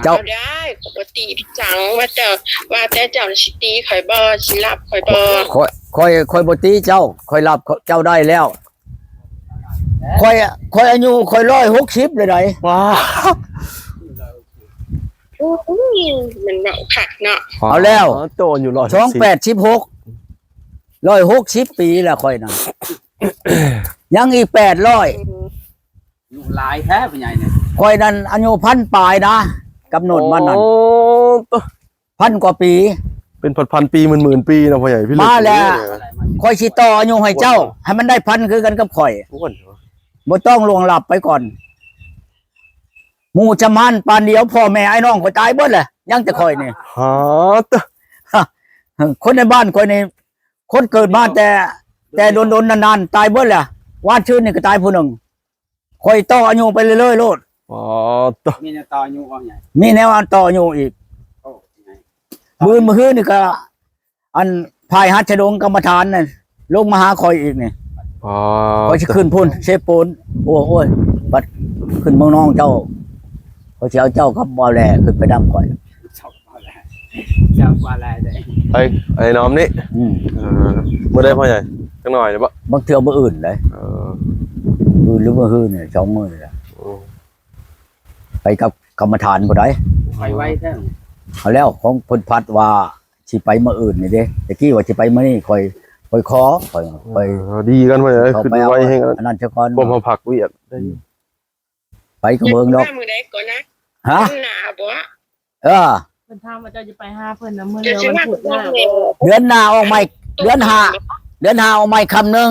ເຈົ້າ ເອົາໄດ້ ຂ້ອຍບໍ່ຕິພິສັງ ວ່າເຈົ້າ ວ່າແຕ່ເຈົ້າຊິຕິຂ້ອຍບໍ່ ຊິຮັບຂ້ອຍບໍ່? ຂ້ອຍ ຂ້ອຍ ຂ້ອຍບໍ່ຕິເຈົ້າ ຂ້ອຍຮັບເຈົ້າໄດ້ແລ້ວ. ຂ້ອຍ ຂ້ອຍອາຍຸຂ້ອຍຮ້ອຍຫົກສິບແລ້ວໃດ໋. ວ້າ ໂອ້ຍ ມັນເວົ້າຄັກເນາະ. ເອົາແລ້ວ ໂຕອາຍຸຮ້ອຍຫົກສິບ ສອງແປດສິບຫົກ ຮ້ອຍຫົກສິບປີແລ້ວຂ້ອຍນະ ຍັງອີກແປດຮ້ອຍ. ອືມ ອາຍຸຫຼາຍແທ້ພໍ່ໃຫຍ່ນີ້. ຂ້ອຍນັ້ນອາຍຸພັນປາຍນະ ກຳນົດມັນນັ້ນ. ໂອ້ ພັນກວ່າປີ ເປັນພັນໆປີ ໝື່ນໆປີນະພໍ່ໃຫຍ່. ມາແລ້ວ ຂ້ອຍຊິຕໍ່ອາຍຸໃຫ້ເຈົ້າ ໃຫ້ມັນໄດ້ພັນຄືກັນກັບຂ້ອຍ. ບໍ່ຕ້ອງລ່ວງລັບໄປກ່ອນ. ໝູ່ຈຳຫັ້ນປານດຽວ ພໍ່ແມ່ອ້າຍນ້ອງຂ້ອຍຕາຍເບິດແຫຼະ ຍັງແຕ່ຂ້ອຍນີ້. ຫາ ຄົນໃນບ້ານຂ້ອຍນີ້ ຄົນເກີດມາແຕ່ ແຕ່ດົນໆນານໆ ຕາຍເບິດແຫຼະ. ວານຊືນນີ້ກໍຕາຍຜູ້ໜຶ່ງ. ຂ້ອຍຕໍ່ອາຍຸໄປເລື້ອຍໆໂລດ. ອໍ ມີແນວຕໍ່ອາຍຸບໍ່ໃຫຍ່? ມີແນວອັນຕໍ່ອາຍຸອີກ. ໂອ້ ມື້ ມື້ຮືນີ້ກໍ ອັນ ພາຍຫັດຊະດົງກຳມະຖານນັ້ນ ລົງມາຫາຂ້ອຍອີກນີ້. ອໍ ຂ້ອຍຊິຂຶ້ນພຸ້ນ ເຊໂປນ. ໂອ້ ໂອ້ຍ ບັດຂຶ້ນເມືອງນອງເຈົ້າ ຂ້ອຍຊິເອົາເຈົ້າກັບບໍ່ແລຂຶ້ນໄປນຳຂ້ອຍ. ເຈົ້າວ່າຫຼາຍເດ້ ໄອ້ ໄອ້ນ້ອມນີ້. ອືມ ເອີ ມື້ໃດພໍ່ໃຫຍ່? ຈັກໜ້ອຍນີ້ບໍ່? ບາງເທື່ອມື້ອື່ນເດ້. ເອີ ມື້ອື່ນຫຼືມື້ຮືນີ້ ສອງມື້ນີ້ແຫຼະ. ໂອ້ ໄປກັບກຳມະຖານຜູ້ໃດ? ໄປໄວແທ້. ເອົາແລ້ວ ຂອງເພິ່ນພັດວ່າຊິໄປມື້ອື່ນນີ້ເດ້ ແຕ່ກີ້ວ່າຊິໄປມື້ນີ້. ຂ້ອຍ ຂ້ອຍຂໍ ຂ້ອຍ ຂ້ອຍ ເອີ ດີກັນໄວ້ ເຂົ້າໄປເອົາ ຄືໄວແຮງ ອັນນັ້ນຊະກ່ອນ ພວກເຮົາພັກວຽກໄດ້. ອືມ ໄປກໍເບິ່ງດອກ. ມາມື້ໃດກ່ອນນະ? ຮະ? ເດືອນໜ້າບໍ່? ເອີ ເພິ່ນຖາມວ່າເຈົ້າຈະໄປຫາເພິ່ນນະ ມື້ເດືອນ ເດືອນໜ້າອອກໃໝ່ ເດືອນຫ້າ ເດືອນຫ້າອອກໃໝ່ຄ່ຳໜຶ່ງ.